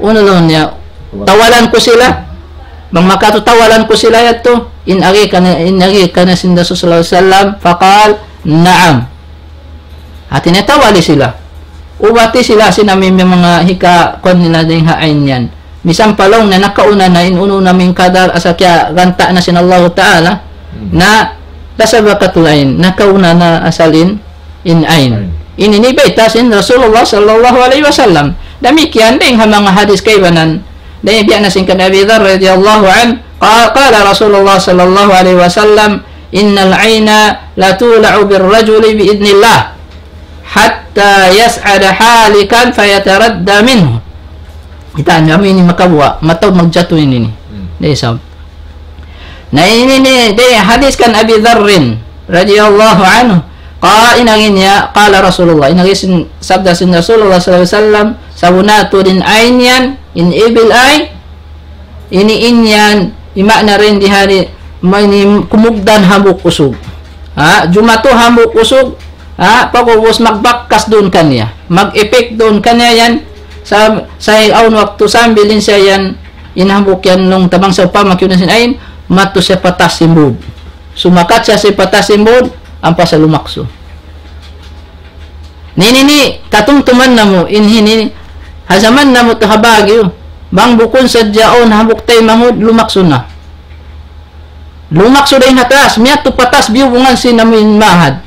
Unu laung niya, tawalan ku sila. Bang makatu tawalan ku sila yadtu, in agi kaniya, in agi kaniya sin Rasul sallallahu alayhi wasallam, فقال: نعم. Hati niya tawali sila. Ubati sila sin amu in manga hika kuwan nila dayn ha ain yan. Misan pa laung niya nakauna na in unu-unu in kadar asal kiyaganta' na sin Allahu Ta'ala, Hmm. na لسبقته العين, nakauna na asal in in ain. Ain. Ini in bayta' sin Rasulullah sallallahu alayhi wasallam. Damikkiyan dayn ha manga hadith kaibanan. Dayn biya' na sin kan Abi Dharr radiyallahu anhu. قال، قال رسول الله صلى الله عليه وسلم: إن العين لتولع بالرجل بإذن الله حتى يصعد حالكا فيتردى منه. Kita' niyu, amu ini makabuga', mataud magjatu ini. Hmm. Dayn isab. Na ini in, dayn hadith kan Abi Dharrin radiyallahu anhu. Qala, in agi niya, qala Rasulullah. In agi sin, sabda sin Rasulullah sallallahu alayhi wasallam, sabunnal tuud in ain yan, in evil eye, ini in yan, in maana dayn di ha di, ma-, ini kumugdan hambuuk usug. Ha, jumatu hambuuk usug, ha, pag'ubus magbakkas duun kaniya. Mag-effect duun kaniya yan, sa, sa awn waktu sambil in siya yan, in hambuuk yan laung ta bang sawpama kiyugdan sin ain, madtu siya pa taas sin būd. Sumakat siya sin pa taas sin būd, ampa siya lumaksu. Na ini in, katumtuman namu', in ini, ha jaman namu' tu ha Baguio, bang bukun sadja awn hambuuk taymanghud, lumaksu na. Lumaksu dayn ha taas, miyadtu pa taas, biyubungan sin amu in mahad.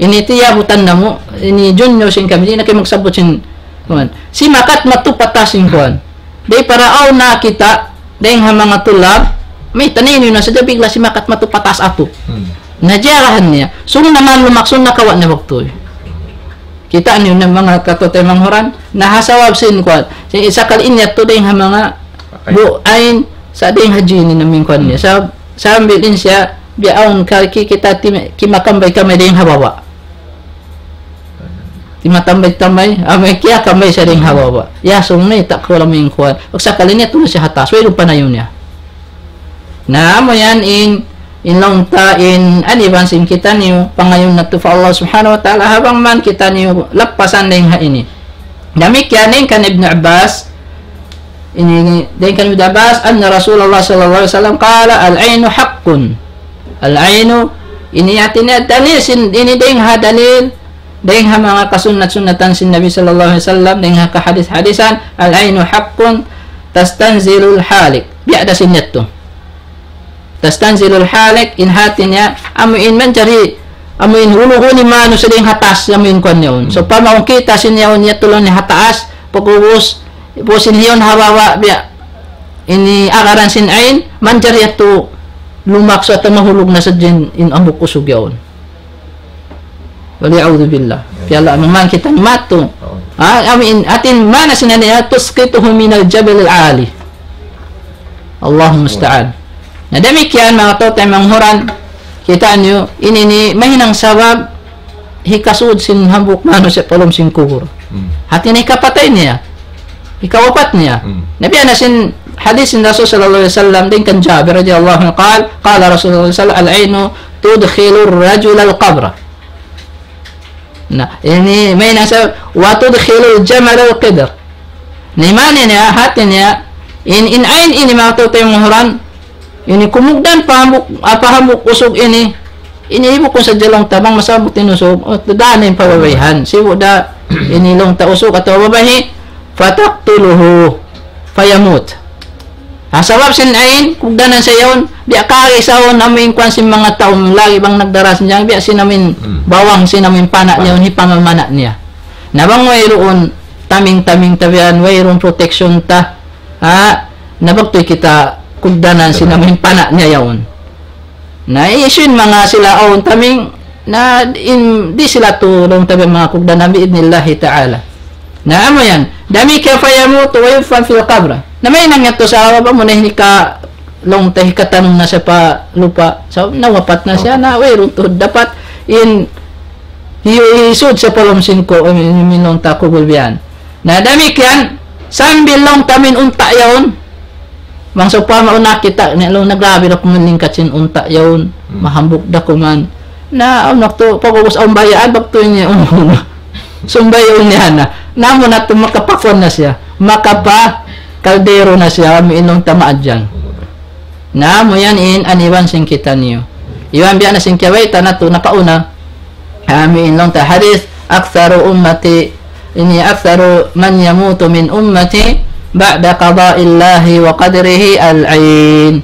Ini tiyabutan namu', ini junyo sin kami, di' na kayu magsabbut sin, kuwan. Simakat madtu pa taas sin kuwan. Dayn para awn nakakita', dayn ha manga tulab, mayta' niyu na sadja bigla' simakat madtu pa taas atu. Hmm. Na jiyarahan niya. Sung naman lumaksu na kawa' na waktu. Kita' niyu na manga kataymanghuran, na ha sabab sin kuwan. Sin isa kal inyat tu dayn ha manga Ain. Bu-, ain, sa' dayn ha jini in amu in kuwan niya. Sa', sambil in siya, biya' awn ka-, ki-, kita' tim-, kimakambay-kambay dayn ha baba'. Kimakambay-kambay, amu in kiyakambay siya dayn ha baba'. Ya, sung na, ita' ku alam in kuwan. Pag sakali niya, tulus siya ha taas. Wayruun panayu niya. Na, amu yan in, in laung ta in, aniban sin kitaniyu, pangayuun natu' pa Allah Subhanahu wa Ta'ala, ha bang man kitaniyu lappasan dayn ha ini. Damikkiyan dayn kan Ibn Abbas, ini, dayn kan Ibn Abbas, أن رسول الله صلى الله عليه وسلم قال: العين حق. العين, ini hati niya dalil sin, ini dayn ha dalil, dayn ha manga kasunnat-sunnatan sin Nabi sallallahu alayhi wasallam, dayn ha kahadis-hadisan, العين حق تستنزل الحالك. Biya' da sin yadtu. تستنزل الحالك, in hati niya, amu in manjari, amu in hulugun in manusiya' dayn ha taas, amu in kuwan niya yaun. So, pamaun kita sin yaun niya tulun niya ha taas, pag'ubus, pag'ubus in hiyaun ha baba', biya', ini agaran sin ain, manjari yadtu lumaksu atawa mahulug na sadja in, in hambuuk usug yaun. والعياذ بالله. Piyala, amu in kita matu. Oh. Ha, amu in, hati in maana sin ini, تسقطه من الجبل العالي. Allahul musta'an. Na damikkiyan, manga tau taymanghud, kita' niyu, ini in mahinang sabab hikasud sin hambuuk manusiya' pa lawm sin kubul. Hmm. Hati niya hikapatay niya. Hikawapat niya. Hmm. Na biya' na sin hadis sin Rasul sallallahu alayhi wasallam, dayn kan Jabir radiyallahu anhu, قال، قال رسول الله صلى الله عليه وسلم: العين تدخل الرجل القبر. Na, ini, mahinang sabab, وتدخل الجمل القدر. Na, in maana niya, hati niya, in, in ain ini, manga tau taymanghud, ini kumugdan pa hambuuk, apa hambuuk usug ini, ini bukun sadja laung ta bang masabbut in usug, o, daan in pababaihan. Sibu' da, ini laung ta usug atawa babai, فتقتله فيموت. Ha, sabab sin ain, kugdanan sa yaun, biya' kari sa yaun, amu in kuwan sin manga tau, lagi' bang nagdara sin yan, biya' sin amu in Hmm. bawang, sin amu in pana' niya yaun, hipamamana' niya. Na bang wayruun, taming-taming ta biya' yan, wayruun protection ta. Na, na bang tuud kita kugdanan sin amu in pana' niya yaun. Na, isun manga sila awn taming, na in, di' sila tulung tabi manga kugdanan bi'idhnillahi ta'ala. Na, amu yan. Damikkiyan فيموت ويدفن في القبر. Na, mahinang yadtu sabab amu na in hika-, laung ta hikatanum na siya pa lupa'. So, nawapat na siya, na wayruun tuud dapat in hi-, hisud siya pa lawm sin ku-, in, in laung ta kubul biya' yan. Na damikkiyan, sambil laung ta amu in unta' yaun. Bang sawpama unu kita', niya laung, na grabi da kuman lingkat sin unta' yaun, hmm, mahambuuk da kuman. Na, awn waktu, pag'ubus awn bayaan, waktu ini, unu, unu. Sumbayaun niya na. Na amu na tuud makapakuan na siya. Makapa kaldero na siya, amu in laung ta maadjang. Na amu yan in aniwan sin kitaniyu. Iban biya' na sin kiyabayta' natu' nakauna. Amu in laung ta hadith, أكثر أمتي، ini أكثر من يموت من أمتي بعد قضاء الله وقدره العين.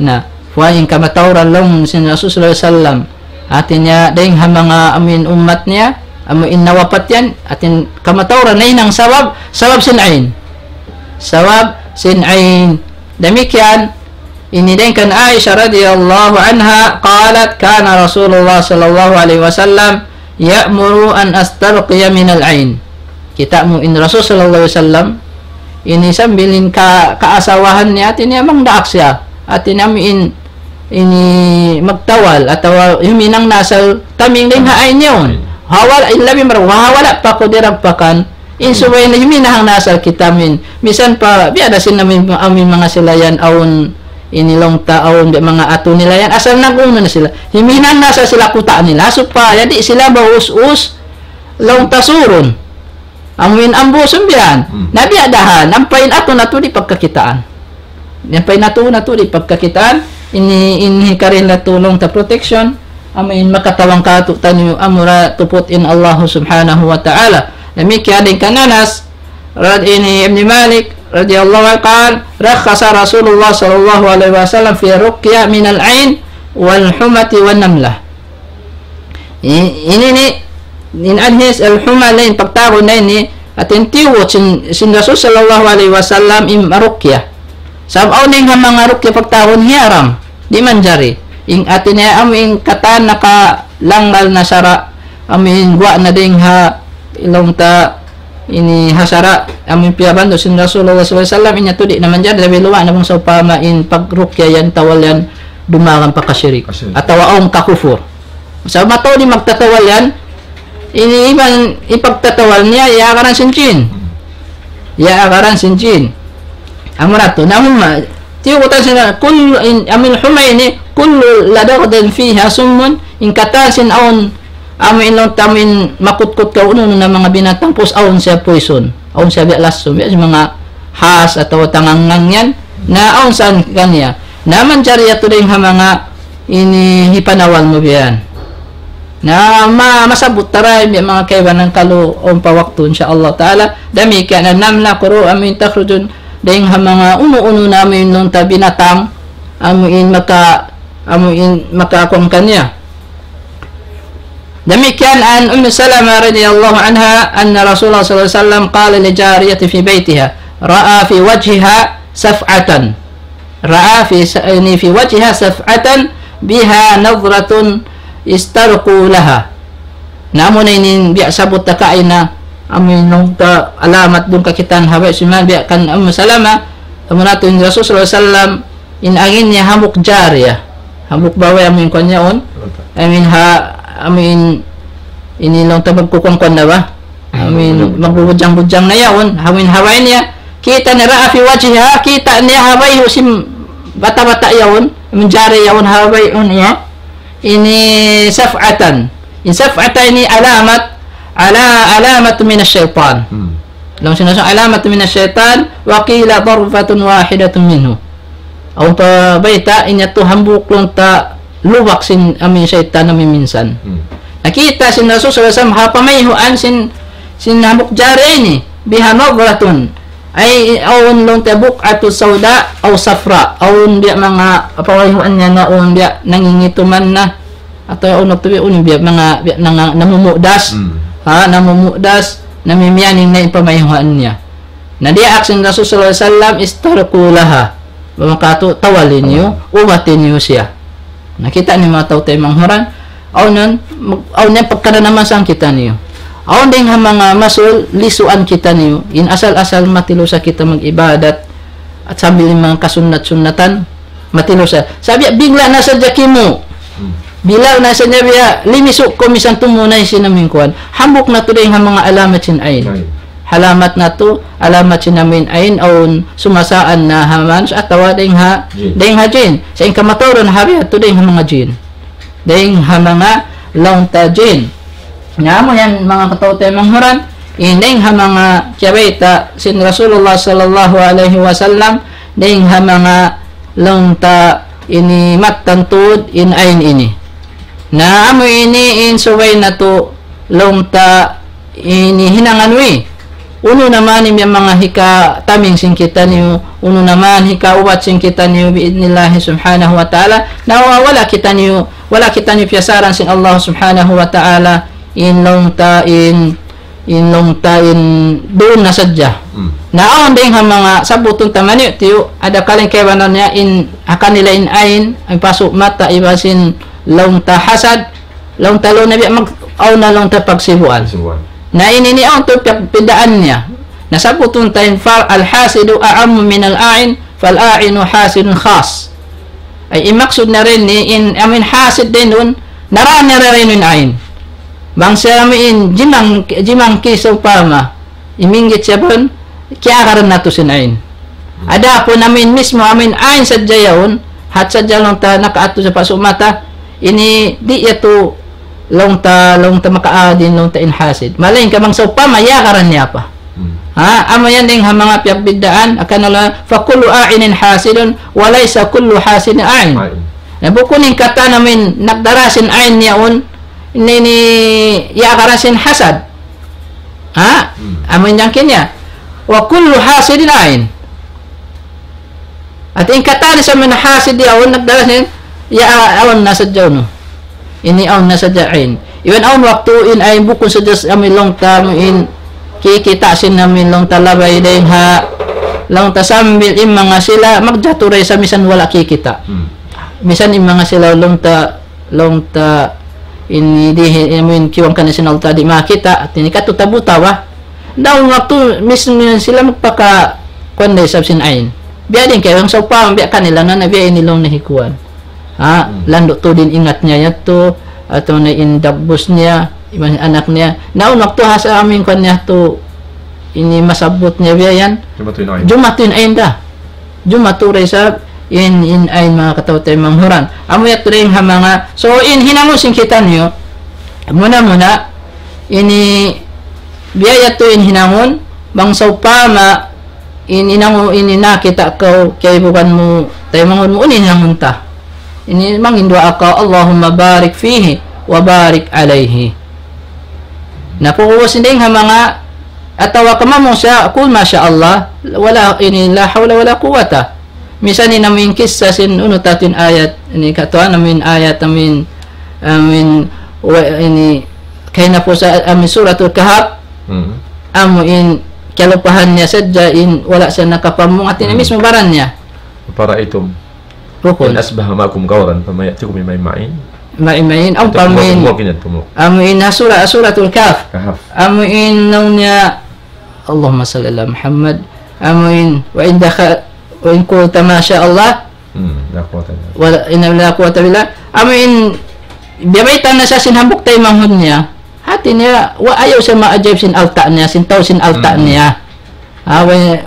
Na, wa in kamatauran laung sin Rasul sallallahu alayhi wasallam. Hati niya, dayng ha manga amu in ummat niya, amu in nawapat yan, hati in kamatauran nahinang sabab, sabab sin ain. Sabab sin ain. Damikkiyan, ini dayng kan Aisha radiyallahu anha, قالت: كان رسول الله صلى الله عليه وسلم يأمر أن أسترقي من العين. Kita' mu in Rasul sallallahu alayhi wasallam, ini sambil in ka-, kaasawahan niya, hati niya mangdaak siya. Hati niya amu in, ini magtawal, atawa huminang na asal taming dayng ha ain yaun. Ha wala', in labi marayaw, ha wala' pa aku diragpakan, in subay na huminang na asal kita amu in. Misan pa, biya' da sin amu in, amu in manga sila yan, awn ini laung ta awn, biya' manga atu nila yan, asal nag-unu na sila. Huminang na asal sila kuta' nila. Supaya di' sila maus-us laung ta surun. Amu in ambusun biya' yan. Hmm. Na biya' dahan, ampa in atu natu' di' pagkakitaan. Ampa in atu natu' di' pagkakitaan, ini, ini karin natu' laung ta protection, amu in makatabang kātu'niyu amura tuput in Allah subhanahu wa ta'ala. Damikkiyan dayng kan Anas, rad-, ini Ibn Malik, radiyallahu anhu, قال: رخص رسول الله صلى الله عليه وسلم في الرقية من العين والحمة والنملة. I-, ini ini, in hadith al-huma lain, pagtawagun na ini, hati in tiyuwut sin, sin Rasul sallallahu alayhi wasallam in ruqya. Sabab awn in ha manga ruqya pagtawagun hiyaram, di' manjari. In hati niya amu in katan nakalanggal na sara', amu in guwa' na dayng ha laung ta ini ha sara', amu in piyabandu' sin Rasulullah sallallahu alayhi wasallam, in yadtu di' na manjari, labi luwa' na bang sawpama in pagruqya yan, tawal yan, dumagan pa kasirik. Kasirik. Atawa awn kakufur. Sa' mataud in magtatawal yan, ini iban in pagtatawal niya, iyagaran sin jin. Iyagaran sin jin. Amura tu, na huma, tiyugutan sin, kul-, in, amu in huma ini, كل لدغة فيها سم, in katan sin awn, amu in laung ta amu in makutkut ka unu-unu na manga binatang pus awn siya poison. Awn siya biya' lasun, biya' sin manga has atawa tangangang yan, na awn saan kaniya. Na manjari yadtu dayng ha manga ini hipanawal mu biya' yan. Na ma-, masabbut ta ra in biya' manga kaibanan kalu awn pa waktu, insya Allah ta'ala. Damikkiyan an-namla, kuru' amu in takhrujun dayng ha manga unu-unu na amu in laung ta binatang, amu in maka-, amu in makakuan kaniya. Damikkiyan an Ummi Salama radiyallahu anha, أن رسول الله صلى الله عليه وسلم قال لجارية في بيتها: رأى في وجهها صفعة. رأى في س-، ini في وجهها صفعة بها نضرة استرقوا لها. Na amu na ini biya' sabbut ta kaina, amu in laung ta alamat duun kakitaan ha bāy siman biya' kan Ummu Salama, amu na tuud in Rasul sallallahu alayhi wasallam, in agi niya hambuuk jariya. Hambuuk babai amu in kuwan yaun. Amu in ha, amu in, ini laung ta magkukuwan-kuwan na ba? Amu in magbubudjang-budjang na yaun, amu in ha bāy niya. Kita' niya رأى في وجهها, kita' niya ha bāy sin bata'-bata' yaun, amu in jariya yaun ha bāy niya. Ini صفعة. In صفعة ini alamat, ala-, علامة من الشيطان. Hmm. Laung sin Rasul, علامة من الشيطان، وقيل ضربة واحدة منه. Awn pa bayta', in yadtu hambuuk laung ta lubak sin amu in saytan amu in minsan. Hmm. Nakita' sin Rasul sallallahu alayhi wasallam, ha pamayhuan sin, sin hambuuk jari ini, بها نضرة. Ay, awn laung ta بقعة سوداء أو صفراء. Awn biya' manga pamayhuan niya na awn biya' nangingituman na. Atawa awn waktu biya' unu biya' manga, biya' nanga-, namumudas. Hmm. Ha, namumudas, namimiyaning na in pamayhuan niya. Na diyaak sin Rasul sallallahu alayhi wasallam, "استرقوا لها." Bang katu', tawali niyu, ubati niyu siya. Na kita' niyu manga tau taymanghud, awn yan, mag-, awn yan pagkananaman sa kitaniyu. Awn dayng ha manga masul, lisuan kitaniyu. In asal-asal matilusa kita mag-ibadat, at sambil in manga kasunnat-sunnatan, matilusa. Sa' biya' bigla' na sadja kimu'. Hmm. Bigla' na sadja biya' limisu' kaw misan tumunay sin amuin kuwan. Hambuuk na tuud dayng ha manga alamat sin ain. Ain. Alamat na tuud, alamat sin amuin ain, awn sumasaan na ha manus atawa dayng ha, Jin. Dayng ha jin. Sa' in kamatauran ha biya' tuud dayng ha manga jin. Dayng ha manga laung ta jin. Na amu yan manga kataw-taymanghuran, in dayng ha manga kiyabayta' sin Rasulullah sallallahu alayhi wasallam, dayng ha manga laung ta ini mattan tuud in ain ini. Na amu ini in subay natu' laung ta ini hinangan wi. Unu na man in manga hikataming sin kitaniyu, unu na man hikaubat sin kitaniyu bi'idhnillahi subhanahu wa ta'ala. Na wa-, wala' kitaniyu, wala' kitaniyu piyasaran sin Allah subhanahu wa ta'ala in laung ta in, in laung ta in duun na sadja. Hmm. Na awn dayng ha manga sabbutun ta maniyu'-tiyu', adakala in kaibanan niya in ha kanila in ain, in pasu' mata iban sin laung ta hasad, laung ta laung na biya' mag-, awn na laung ta pagsibuan. Pagsibuan. Na ini ini awn tuud piyagbiddaan niya. Na sabbutun ta in far الحاسد أعم من العائن، فالعائن حاسد خاص. Ay, in maksud niya dayn ini, in, amuin hasid dayn duun, naraan niya dayn duun in ain. Bang siya amuin jimang-, jimangki sawpama, iminggit siya bang, kiyagaran natu' sin ain. Adapun amuin mismu, amuin ain sadja yaun, hat sadja laung ta nakaatu sa pasu' mata, ini di' yadtu laung ta, laung ta makaadin, laung ta in hasid. Malaingkan bang sawpama, yagaran niya pa. Hmm. Ha, amu yan dayng ha manga piyagbiddaan, akan Allah, فكل عائن حاسد وليس كل حاسد عائن. Ain. Na bukun in katan amuin nagdara sin ain niya yaun, ini, ini yagaran sin hasad. Ha? Hmm. Amu in jangkin niya. وكل حاسد عين. Hati in katan sa amuin hasid yaun, nagdara sin, ya, awn na sadja unu. Ini awn na sadja ain. Iban awn waktu in ain bukun sadja sa amuin laung ta amuin kikita' sin amuin laung ta labay dayng ha, laung ta sambil in manga sila magjatu da isab misan wala' kikita'. Hmm. Misan in manga sila laung ta laung ta ini di, amuin kiwang kaniya sin Allah ta di' makakita', hati ini katu' tabu-tabu. Dayn waktu mismu sila magpaka-, kuwan da isab sin ain. Biya' diin kay, bang sawpama biya' kanila na, na biya' ini laung na hikuwan. Ha, hmm, landu' tuud in ingat niya yadtu, atawa na in dagbus niya, iban anak niya. Dayn waktu ha sa amuin kuwan niya tu, ini masabbut niya biya' yan. Jumatu in ain. Jumatu in ain da. Jumatu da isab in, in ain manga kataw-taymanghuran. Amu yadtu dayng ha manga, so in hinangun sin kitaniyu, muna-muna, ini biya' yadtu in hinangun, bang sawpama, in hinangun, ini nakakita' kaw, kaibugan mu, taymanghud mu, unu in hinangun ta. Ini mangin duwaa kaw, اللهم بارك فيه وبارك عليه. Na pag'ubus dayng ha manga, atawa ka mamu sa, قل ما شاء الله, wala' ini, لا حول ولا قوة. Misan in amuin kissa sin unu ta tuud in ayat, ini katuan amuin ayat amuin, amuin, wa-, ini, kahinapusan amuin Suratul Kahf, hmm, amuin kalupahan niya sadja in wala' siya nakapamung, hati niya, hmm, mismu baran niya. أفرأيتم Bukun. إن أصبح ماؤكم غورا فمن يأتيكم بماء معين. Ma'in, ma'in. Amu in, amuin ha sura-, Suratul Kahf. Kahf. Amuin laung niya, اللهم صل على محمد. Amuin, وإن دخل، وإن قلت ما شاء الله. Hmm, لا قوة إلا بالله. ولا، إن لا قوة إلا بالله. Amuin, biyabayta' na sa sin hambuuk taymanghud niya. Hati niya, wa-, ayaw siya maajaib sin alta' niya, sin tau sin alta' niya. Ha, way,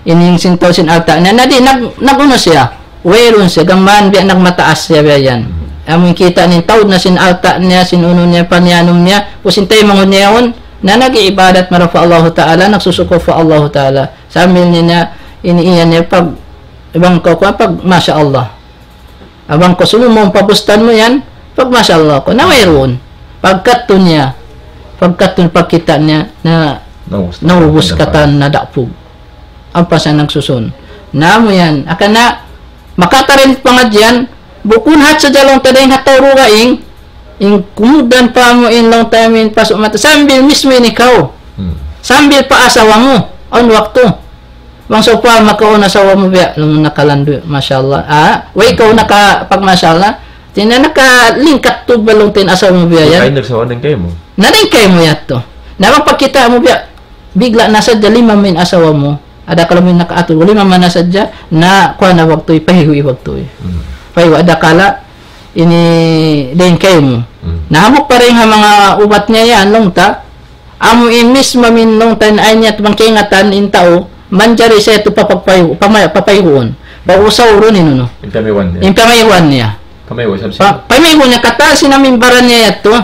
ini in sin tau sin alta' niya. Na di', nag-, nag-unu siya. Wayruun siya, gām biya' nagmataas siya biya' yan. Amu in kita' niya, taud na sin alta' niya, sin unu niya, paniyanum niya, u sin taymanghud niya yaun, na nag-iibadat marayaw pa Allahu Ta'ala, nagsusukur pa Allahu Ta'ala. Sambil niya, ini iyan niya, pag, ibang kaw, pag, masha Allah. Bang kaw sumūng pa bustan mu yan, pag masha Allah kaw, na wayruun. Pagkadtu niya, pagkadtu pagkita' niya, na naubus katan na dapug. Ampa sa nagsusun. Na amu yan, akana, makatarin pangadjian, bukun hat sa jalung tading hataw rugaing, in kumudan pa mu in laung ta amuin pasu' mata, sambil mismu in ikaw. Hmm. Sambil pa asawa mu, awn waktu. Bang sawpama kaw in asawa mu biya', laung nakalandu', masha Allah. Ah, way kaw naka, pag masha Allah. Hāti niya nakalingkat tuud ba laung ta in asawa mu biya' yan? Ay, nagsawa na in kaymu. Na in kaymu yadtu. Na bang pagkita' mu biya', bigla na sadja lima in asawa mu. Adakala mu in nakaatud, lima na sadja, na kuwan na waktu, pahigu' waktu. Hmm. Pahigu' adakala, ini dayn kaymu. Hmm. Na hambuuk pa dayn ha manga ubat niya yan, laung ta, amu in mismu amu in laung ta in ain niya bang kaingatan in tau, manjari siya yadtu papagpayu-, pamay-, papayguun. Pag-usaurun in unu. In pamayguan niya. In pamayguan niya. Pamaygu, sab-, pa-, pamaygu niya katan sin amu in baran niya yadtu.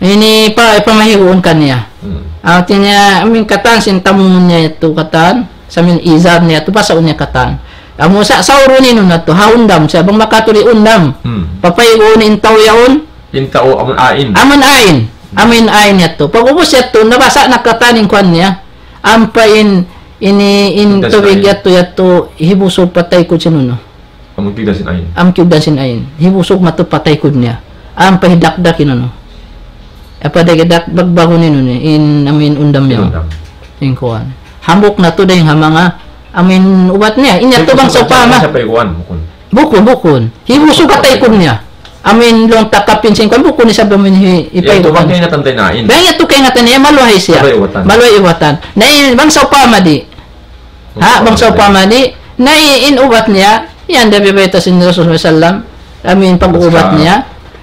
Ini pa, pamayguun kaniya. Hmm. Hāti niya, amu in katan sin tamungun niya yadtu katan, sambil izar niya yadtu, basaun niya katan. Amu sa, saurun in unu yadtu, ha undam, siya bang makatuli undam. Hmm. Papayguun in tau yaun. In tau amun ain. Amun ain. Amun ain yadtu. Pag-ubus yadtu, nabasa na katan in kuwan niya. Ampa in, ini, in tubig yadtu, yadtu, hibusug pa taykud sin unu. Amun kiyugdan sin ain. Amun kiyugdan sin ain. Hibusug matu pa taykud niya. Ampa hidakdak in unu. Apa da dak-, bagbahun in unu, in amun undam niya. In undam. In kuwan. Hambuuk na tuud dayn ha manga, amun ubat niya. In yadtu bang sawpama. Sa payguan, bukun. Bukun, bukun. Hibusug ha taykud niya. Amun laung ta kapin sin kuwan, bukun isab amun hi-, hipayguan. Yadtu bang kaingatan ta in ain. Bang yadtu kaingatan niya, maluhay siya. Maluhay ubatan. Maluhay ubatan. Na in, bang sawpama di. Ha, bang sawpama di. Na in, in ubat niya, yan da biya' bayta' sin Rasul sallallahu alayhi wasallam. Amun pag-ubat niya.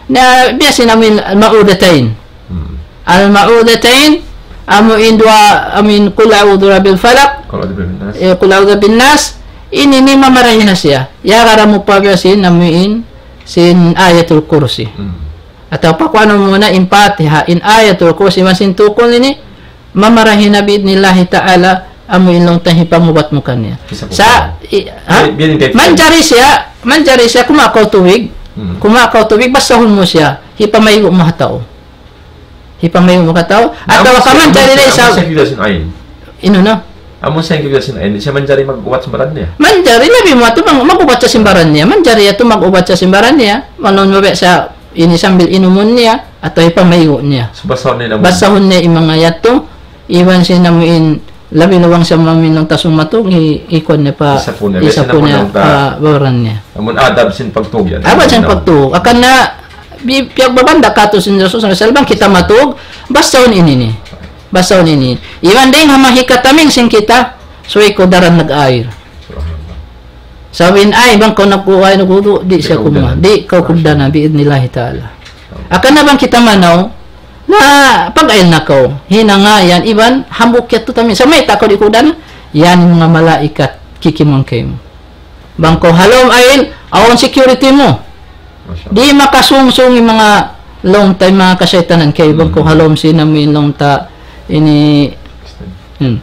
Na biya' sin amun ma'udatayn. Hmm. Al-ma'udatayn, amu in duwa, amu in Qul a'udhu birabbil falaq, Qul a'udhu birabbin nas. Eh, Qul a'udhu birabbin nas, ini in mamarahi na siya. Yagara mu pa biya' sin, amu in, sin Ayatul Kursi. Hmm. Atawa pa kuwan mu na in Fatiha, in Ayatul Kursi, iban sin tukul ini, mamarahi na bi'idhnillahi ta'ala, amu in laung ta hipangubat mu kaniya. Sa', i-, ha? Manjari siya, manjari siya, kumawa' kaw tubig, Hmm. kumawa' kaw tubig, basahun mu siya, hipamaygu' mu ha tau. Hipamaygu' mu ha tau. Atawa ka manjari da isab. Amu sa kiyugdan sin ain. Unu na? Amu sa kiyugdan sin ain. Siya manjari mag-ubat sin baran niya. Manjari, labi mu yadtu mag-, mag-ubat siya sin baran niya. Manjari yadtu mag-ubat siya sin baran niya. Mawn mu biya' sa ini sambil inumun niya, atawa hipamaygu' niya. So, basahun niya in manga yadtu. Iban sin amu in labi lawang sa maminum tasung matug, i-, ikuan niya pa, isapun niya, isapun niya pa baran niya. Amun adab sin pagtug yan. Adab sin pagtug. Hangkan na, bi-, piyagbabanda katu' sin Rasul sallallahu alayhi wasallam, kita matug, basahun ini ini. Basahun ini. Iban dayn ha manga hikataming sin kita, subay kaw daran nag-air. Subhanallah. Sabab in air, bang kaw nagkuan, nagwudu', di' siya kumuha. Di' kaw kugdanan, bi'idhnillahi ta'ala. Hangkan na bang kita manaw, na pag-air na kaw. Hinanga yan, iban, hambuuk yadtu taming. Sa' mayta' kaw di' kugdanan, yan in manga malaikat, kikimuan kaymu. Bang kaw ha lawm air, awn security mu. Masha Allah. Di' makasungsung in manga laung ta, in manga kasaytanan kaymu, bang kaw ha lawm sin amu in laung ta, ini, Hmm.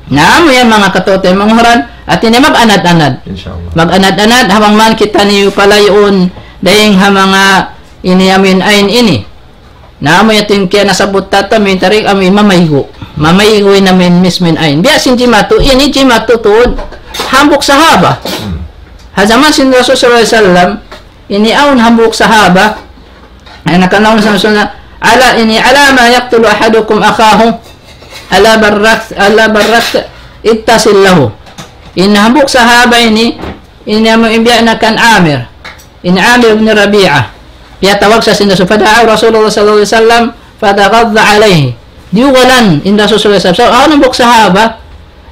Na, amu yan manga kataw-taymanghuran, hati niya mag-anad-anad. Insha Allah. Mag-anad-anad, ha bang man kitaniyu palayuun, dayn ha manga ini amu in ain ini. Na, amu yan in kiyanasabbut ta, amu in tarik, amu in mamaygu'. Mamaygu' in amu in mismu in ain. Biya' sin jimatu, ini jimatu tuud, hambuuk sahaba. Hmm. Ha jaman sin Rasul sallallahu alayhi wasallam, ini awn hambuuk sahaba, ay, nakanaun sa Rasul na, "Ala ini, ala ma yaqtulu ahadukum akhahu, ala barrat, ala barrat ittasil lahu." In hambuuk sahaba ini, ini amu in biya' na kan Amir. Ini Amir ibn Rabi'ah. Piyatawag sa sin Rasul. Fada'a Rasulullah sallallahu alayhi wasallam, fataghadha alayhi. Diyugalan in Rasul sallallahu alayhi wasallam. So, awn hambuuk sahaba,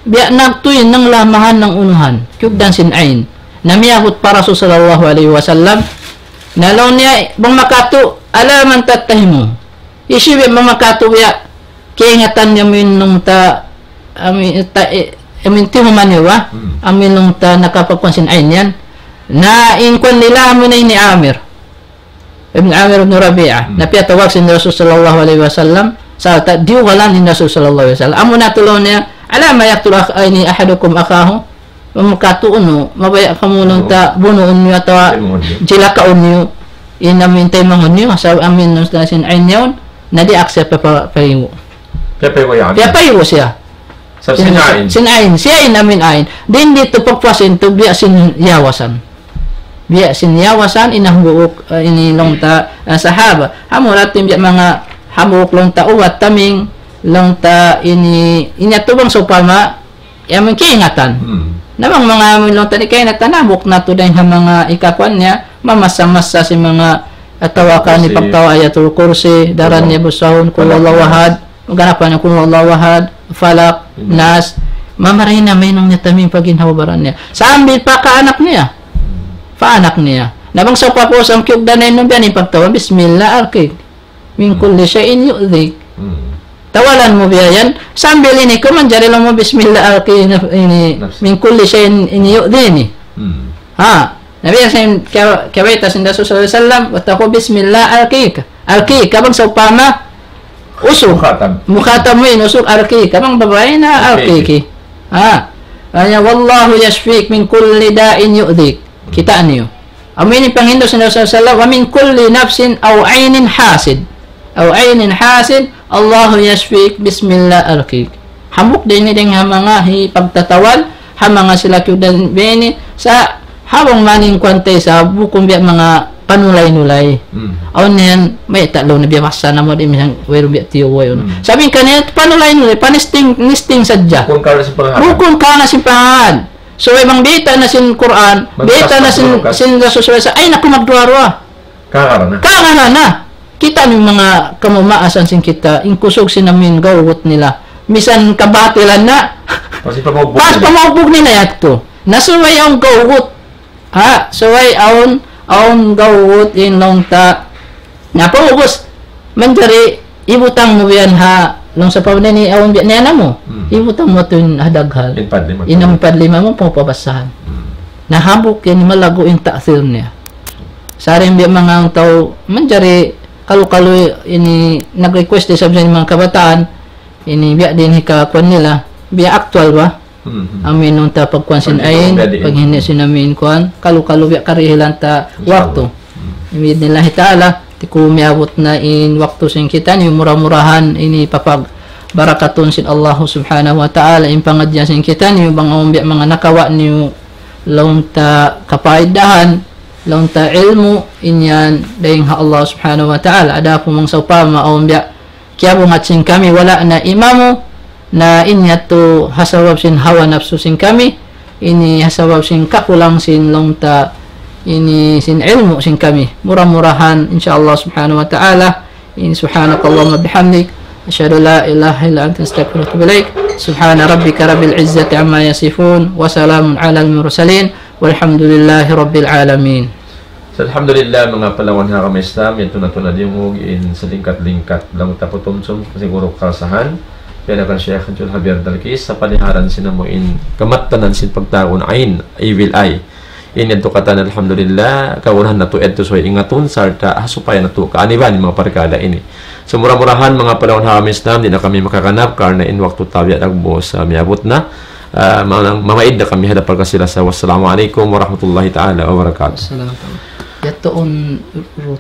biya' nagtuy nang lamahan nang unuhan. Kiyugdan sin ain. Na miyabut pa Rasul sallallahu alayhi wasallam. Na laung niya, bang makatu', ala man tattahimu. Hisiyu biya' bang makatu' biya', kaingatan niya amu in laung ta, amu in ta, eh, amu in tihuman niya ba? Hmm. Amu in laung ta nakapagkuan sin ain yan. Na in kuan nila amu na ini Amir. Ibn Amir ibn Rabi'ah. Hmm. Na piyatawag sin Rasul sallallahu alayhi wasallam, sarta' diyugalan in Rasul sallallahu alayhi wasallam. Amu na tuud laung niya, ala ma yaqtulu akh-, ini ahadukum akhahu. Bang makatu' unu, mabaya' kamu laung ta bunuun niyu atawa jilakaun niyu. In amu in taymanghud niyu, sa' amu in laung ta sin ain yaun, na di' aksa pa, pa, paygu'. Piyapaygu' yan. Piyapaygu' siya. Sa' sin ain. Sin ain, siya in amu in ain. Di' tuud pagpuas in tuud biya' sin yawasan. Biya' sin yawasan in hambuuk, eh, ini laung ta, eh, sahaba. Amu ra tuud in biya' manga hambuuk laung ta ubat taming, laung ta ini, ini yadtu bang sawpama, Ya, mangkiingatan. Na bang manga mulung tadi kaingatan, hambuuk na tuud in ha manga hikakuan niya, mamasa-masa sin manga atawa kan hipagtawa Ayatul Kursi, daran niya busahun, Qul Huwallahu Ahad, ganapan niya Qul Huwallahu Ahad, Falak, Nas, mamarayaw na mainum niya tamim pa ginhawa-baran niya. Sambil pa kaanak niya. Pa anak niya. Na bang sawpama usang kiyugdan na inum biya' ini pagtawa, Bismillah, arqik. Min kulli shay'in yu'dhik. Tawalan mu biya' yan. Sambil ini kaw manjari laung mu Bismillah arqik ini. Min kulli shay'in ini yu'dhini. Ha. Nabi sin kiyabayta' sin Rasul sallallahu alayhi wasallam, وتقول بسم الله أرقيك. Arqik, bang sawpama usug. Mukhatab mu in usug, arqik. Bang babai na arqiki. Ha. Hanya والله يشفيك من كل داء يؤذيك. Kita' niyu. Amu ini panghindu' sin Rasul sallallahu alayhi wasallam, ومن كل نفس أو عين حاسد. أو عين حاسد، الله يشفيك، بسم الله أرقيك. Hambuuk da ini dayn ha manga hipagtatawal, ha manga sila kiyugdan biya' ini, sa' ha bang mayan kuwan ta isab, bukun biya' manga panulay-nulay. Awn yan, mayta' laung na biya' masa na mu di' misan, wayruun biya' tiyu' way unu. Sabi kaniya, panulay-nulay, panisting, nisting sadja. Bukun karna' sin pangaran. Bukun karna' sin pangaran. So, way bang biyayta' na sin Quran, biyayta' na sin, sin Rasul sallallahu alayhi wasallam, ay naku, magduwa-ruwa. Kagana na. Kagana na. Kita' niyu manga kamumaasan sin kita, in kusug sin amuin gawgut nila. Misan kabatilan na. Pas pamaugbug nila yadtu. Na subay awn gawgut. Ha, subay awn, awn gawgut in laung ta. Na pag'ubus, manjari hibutang mu biya' ha, laung sawpama ini awn biya' niya namu'. Hibutang mu tuud in ha daghal. In padlima. In amu in padlima mu, pagpabasahan. Na hambuuk yan malaggu' in ta'thir niya. Sa' dayn biya' manga tau manjari kalu-kalu ini nag-request da isab sin manga kabataan, ini biya' diin hikakuan nila, biya' aktual ba? Amuin laung ta pagkuan sin ain, paghindu' sin amuin kuan, kalu-kalu biya' karihilan ta waktu. Bi'idhnillahi ta'ala, di' ku miyabut na in waktu sin kitaniyu, mura-murahan ini papagbarakatun sin Allah subhanahu wa ta'ala, in pangadjian sin kitaniyu, bang awn biya' manga nakawa' niyu laung ta kapaidahan, laung ta ilmu', in yan dayn ha Allah subhanahu wa ta'ala. Adapun bang sawpama awn biya' kiyabungat sin kami, wala' na imamu, na in yadtu ha sabab sin hawa napsu sin kami, ini ha sabab sin kakulang sin laung ta, ini sin ilmu' sin kami. Mura-murahan, insya Allah subhanahu wa ta'ala, in سبحانك اللهم وبحمدك، أشهد أن لا إله إلا أنت، أستغفرك وأتوب إليك. سبحان ربك رب العزة عما يصفون، وسلام على المرسلين، والحمد لله رب العالمين. So, alhamdulillah, manga palawan ha agama Islam, yadtu na tuud na diyungug in salingkat-lingkat laung ta patumtum, siguru karasahan, biya' na kan Sheikh Jul Javier Dalkis, sa' paliharan sin amu in kamattanan sin pagtawagun ain, evil eye. Ini yadtu katan, alhamdulillah, kaunahan natu' yadtu subay ingatun, sarta' ha supaya natu' kaaniban in manga parkala' ini. So, mura-murahan, manga palawan ha agama Islam, di' na kami makaganap, karna' in waktu ta biya' nagbuus, ah, miyabut na. Ah, ma-, mamaid da kami ha hadapan kasilasa. Wassalamu alaykum warahmatullahi ta'ala wabarakatuh. Assalam. Yadtu awn ru-,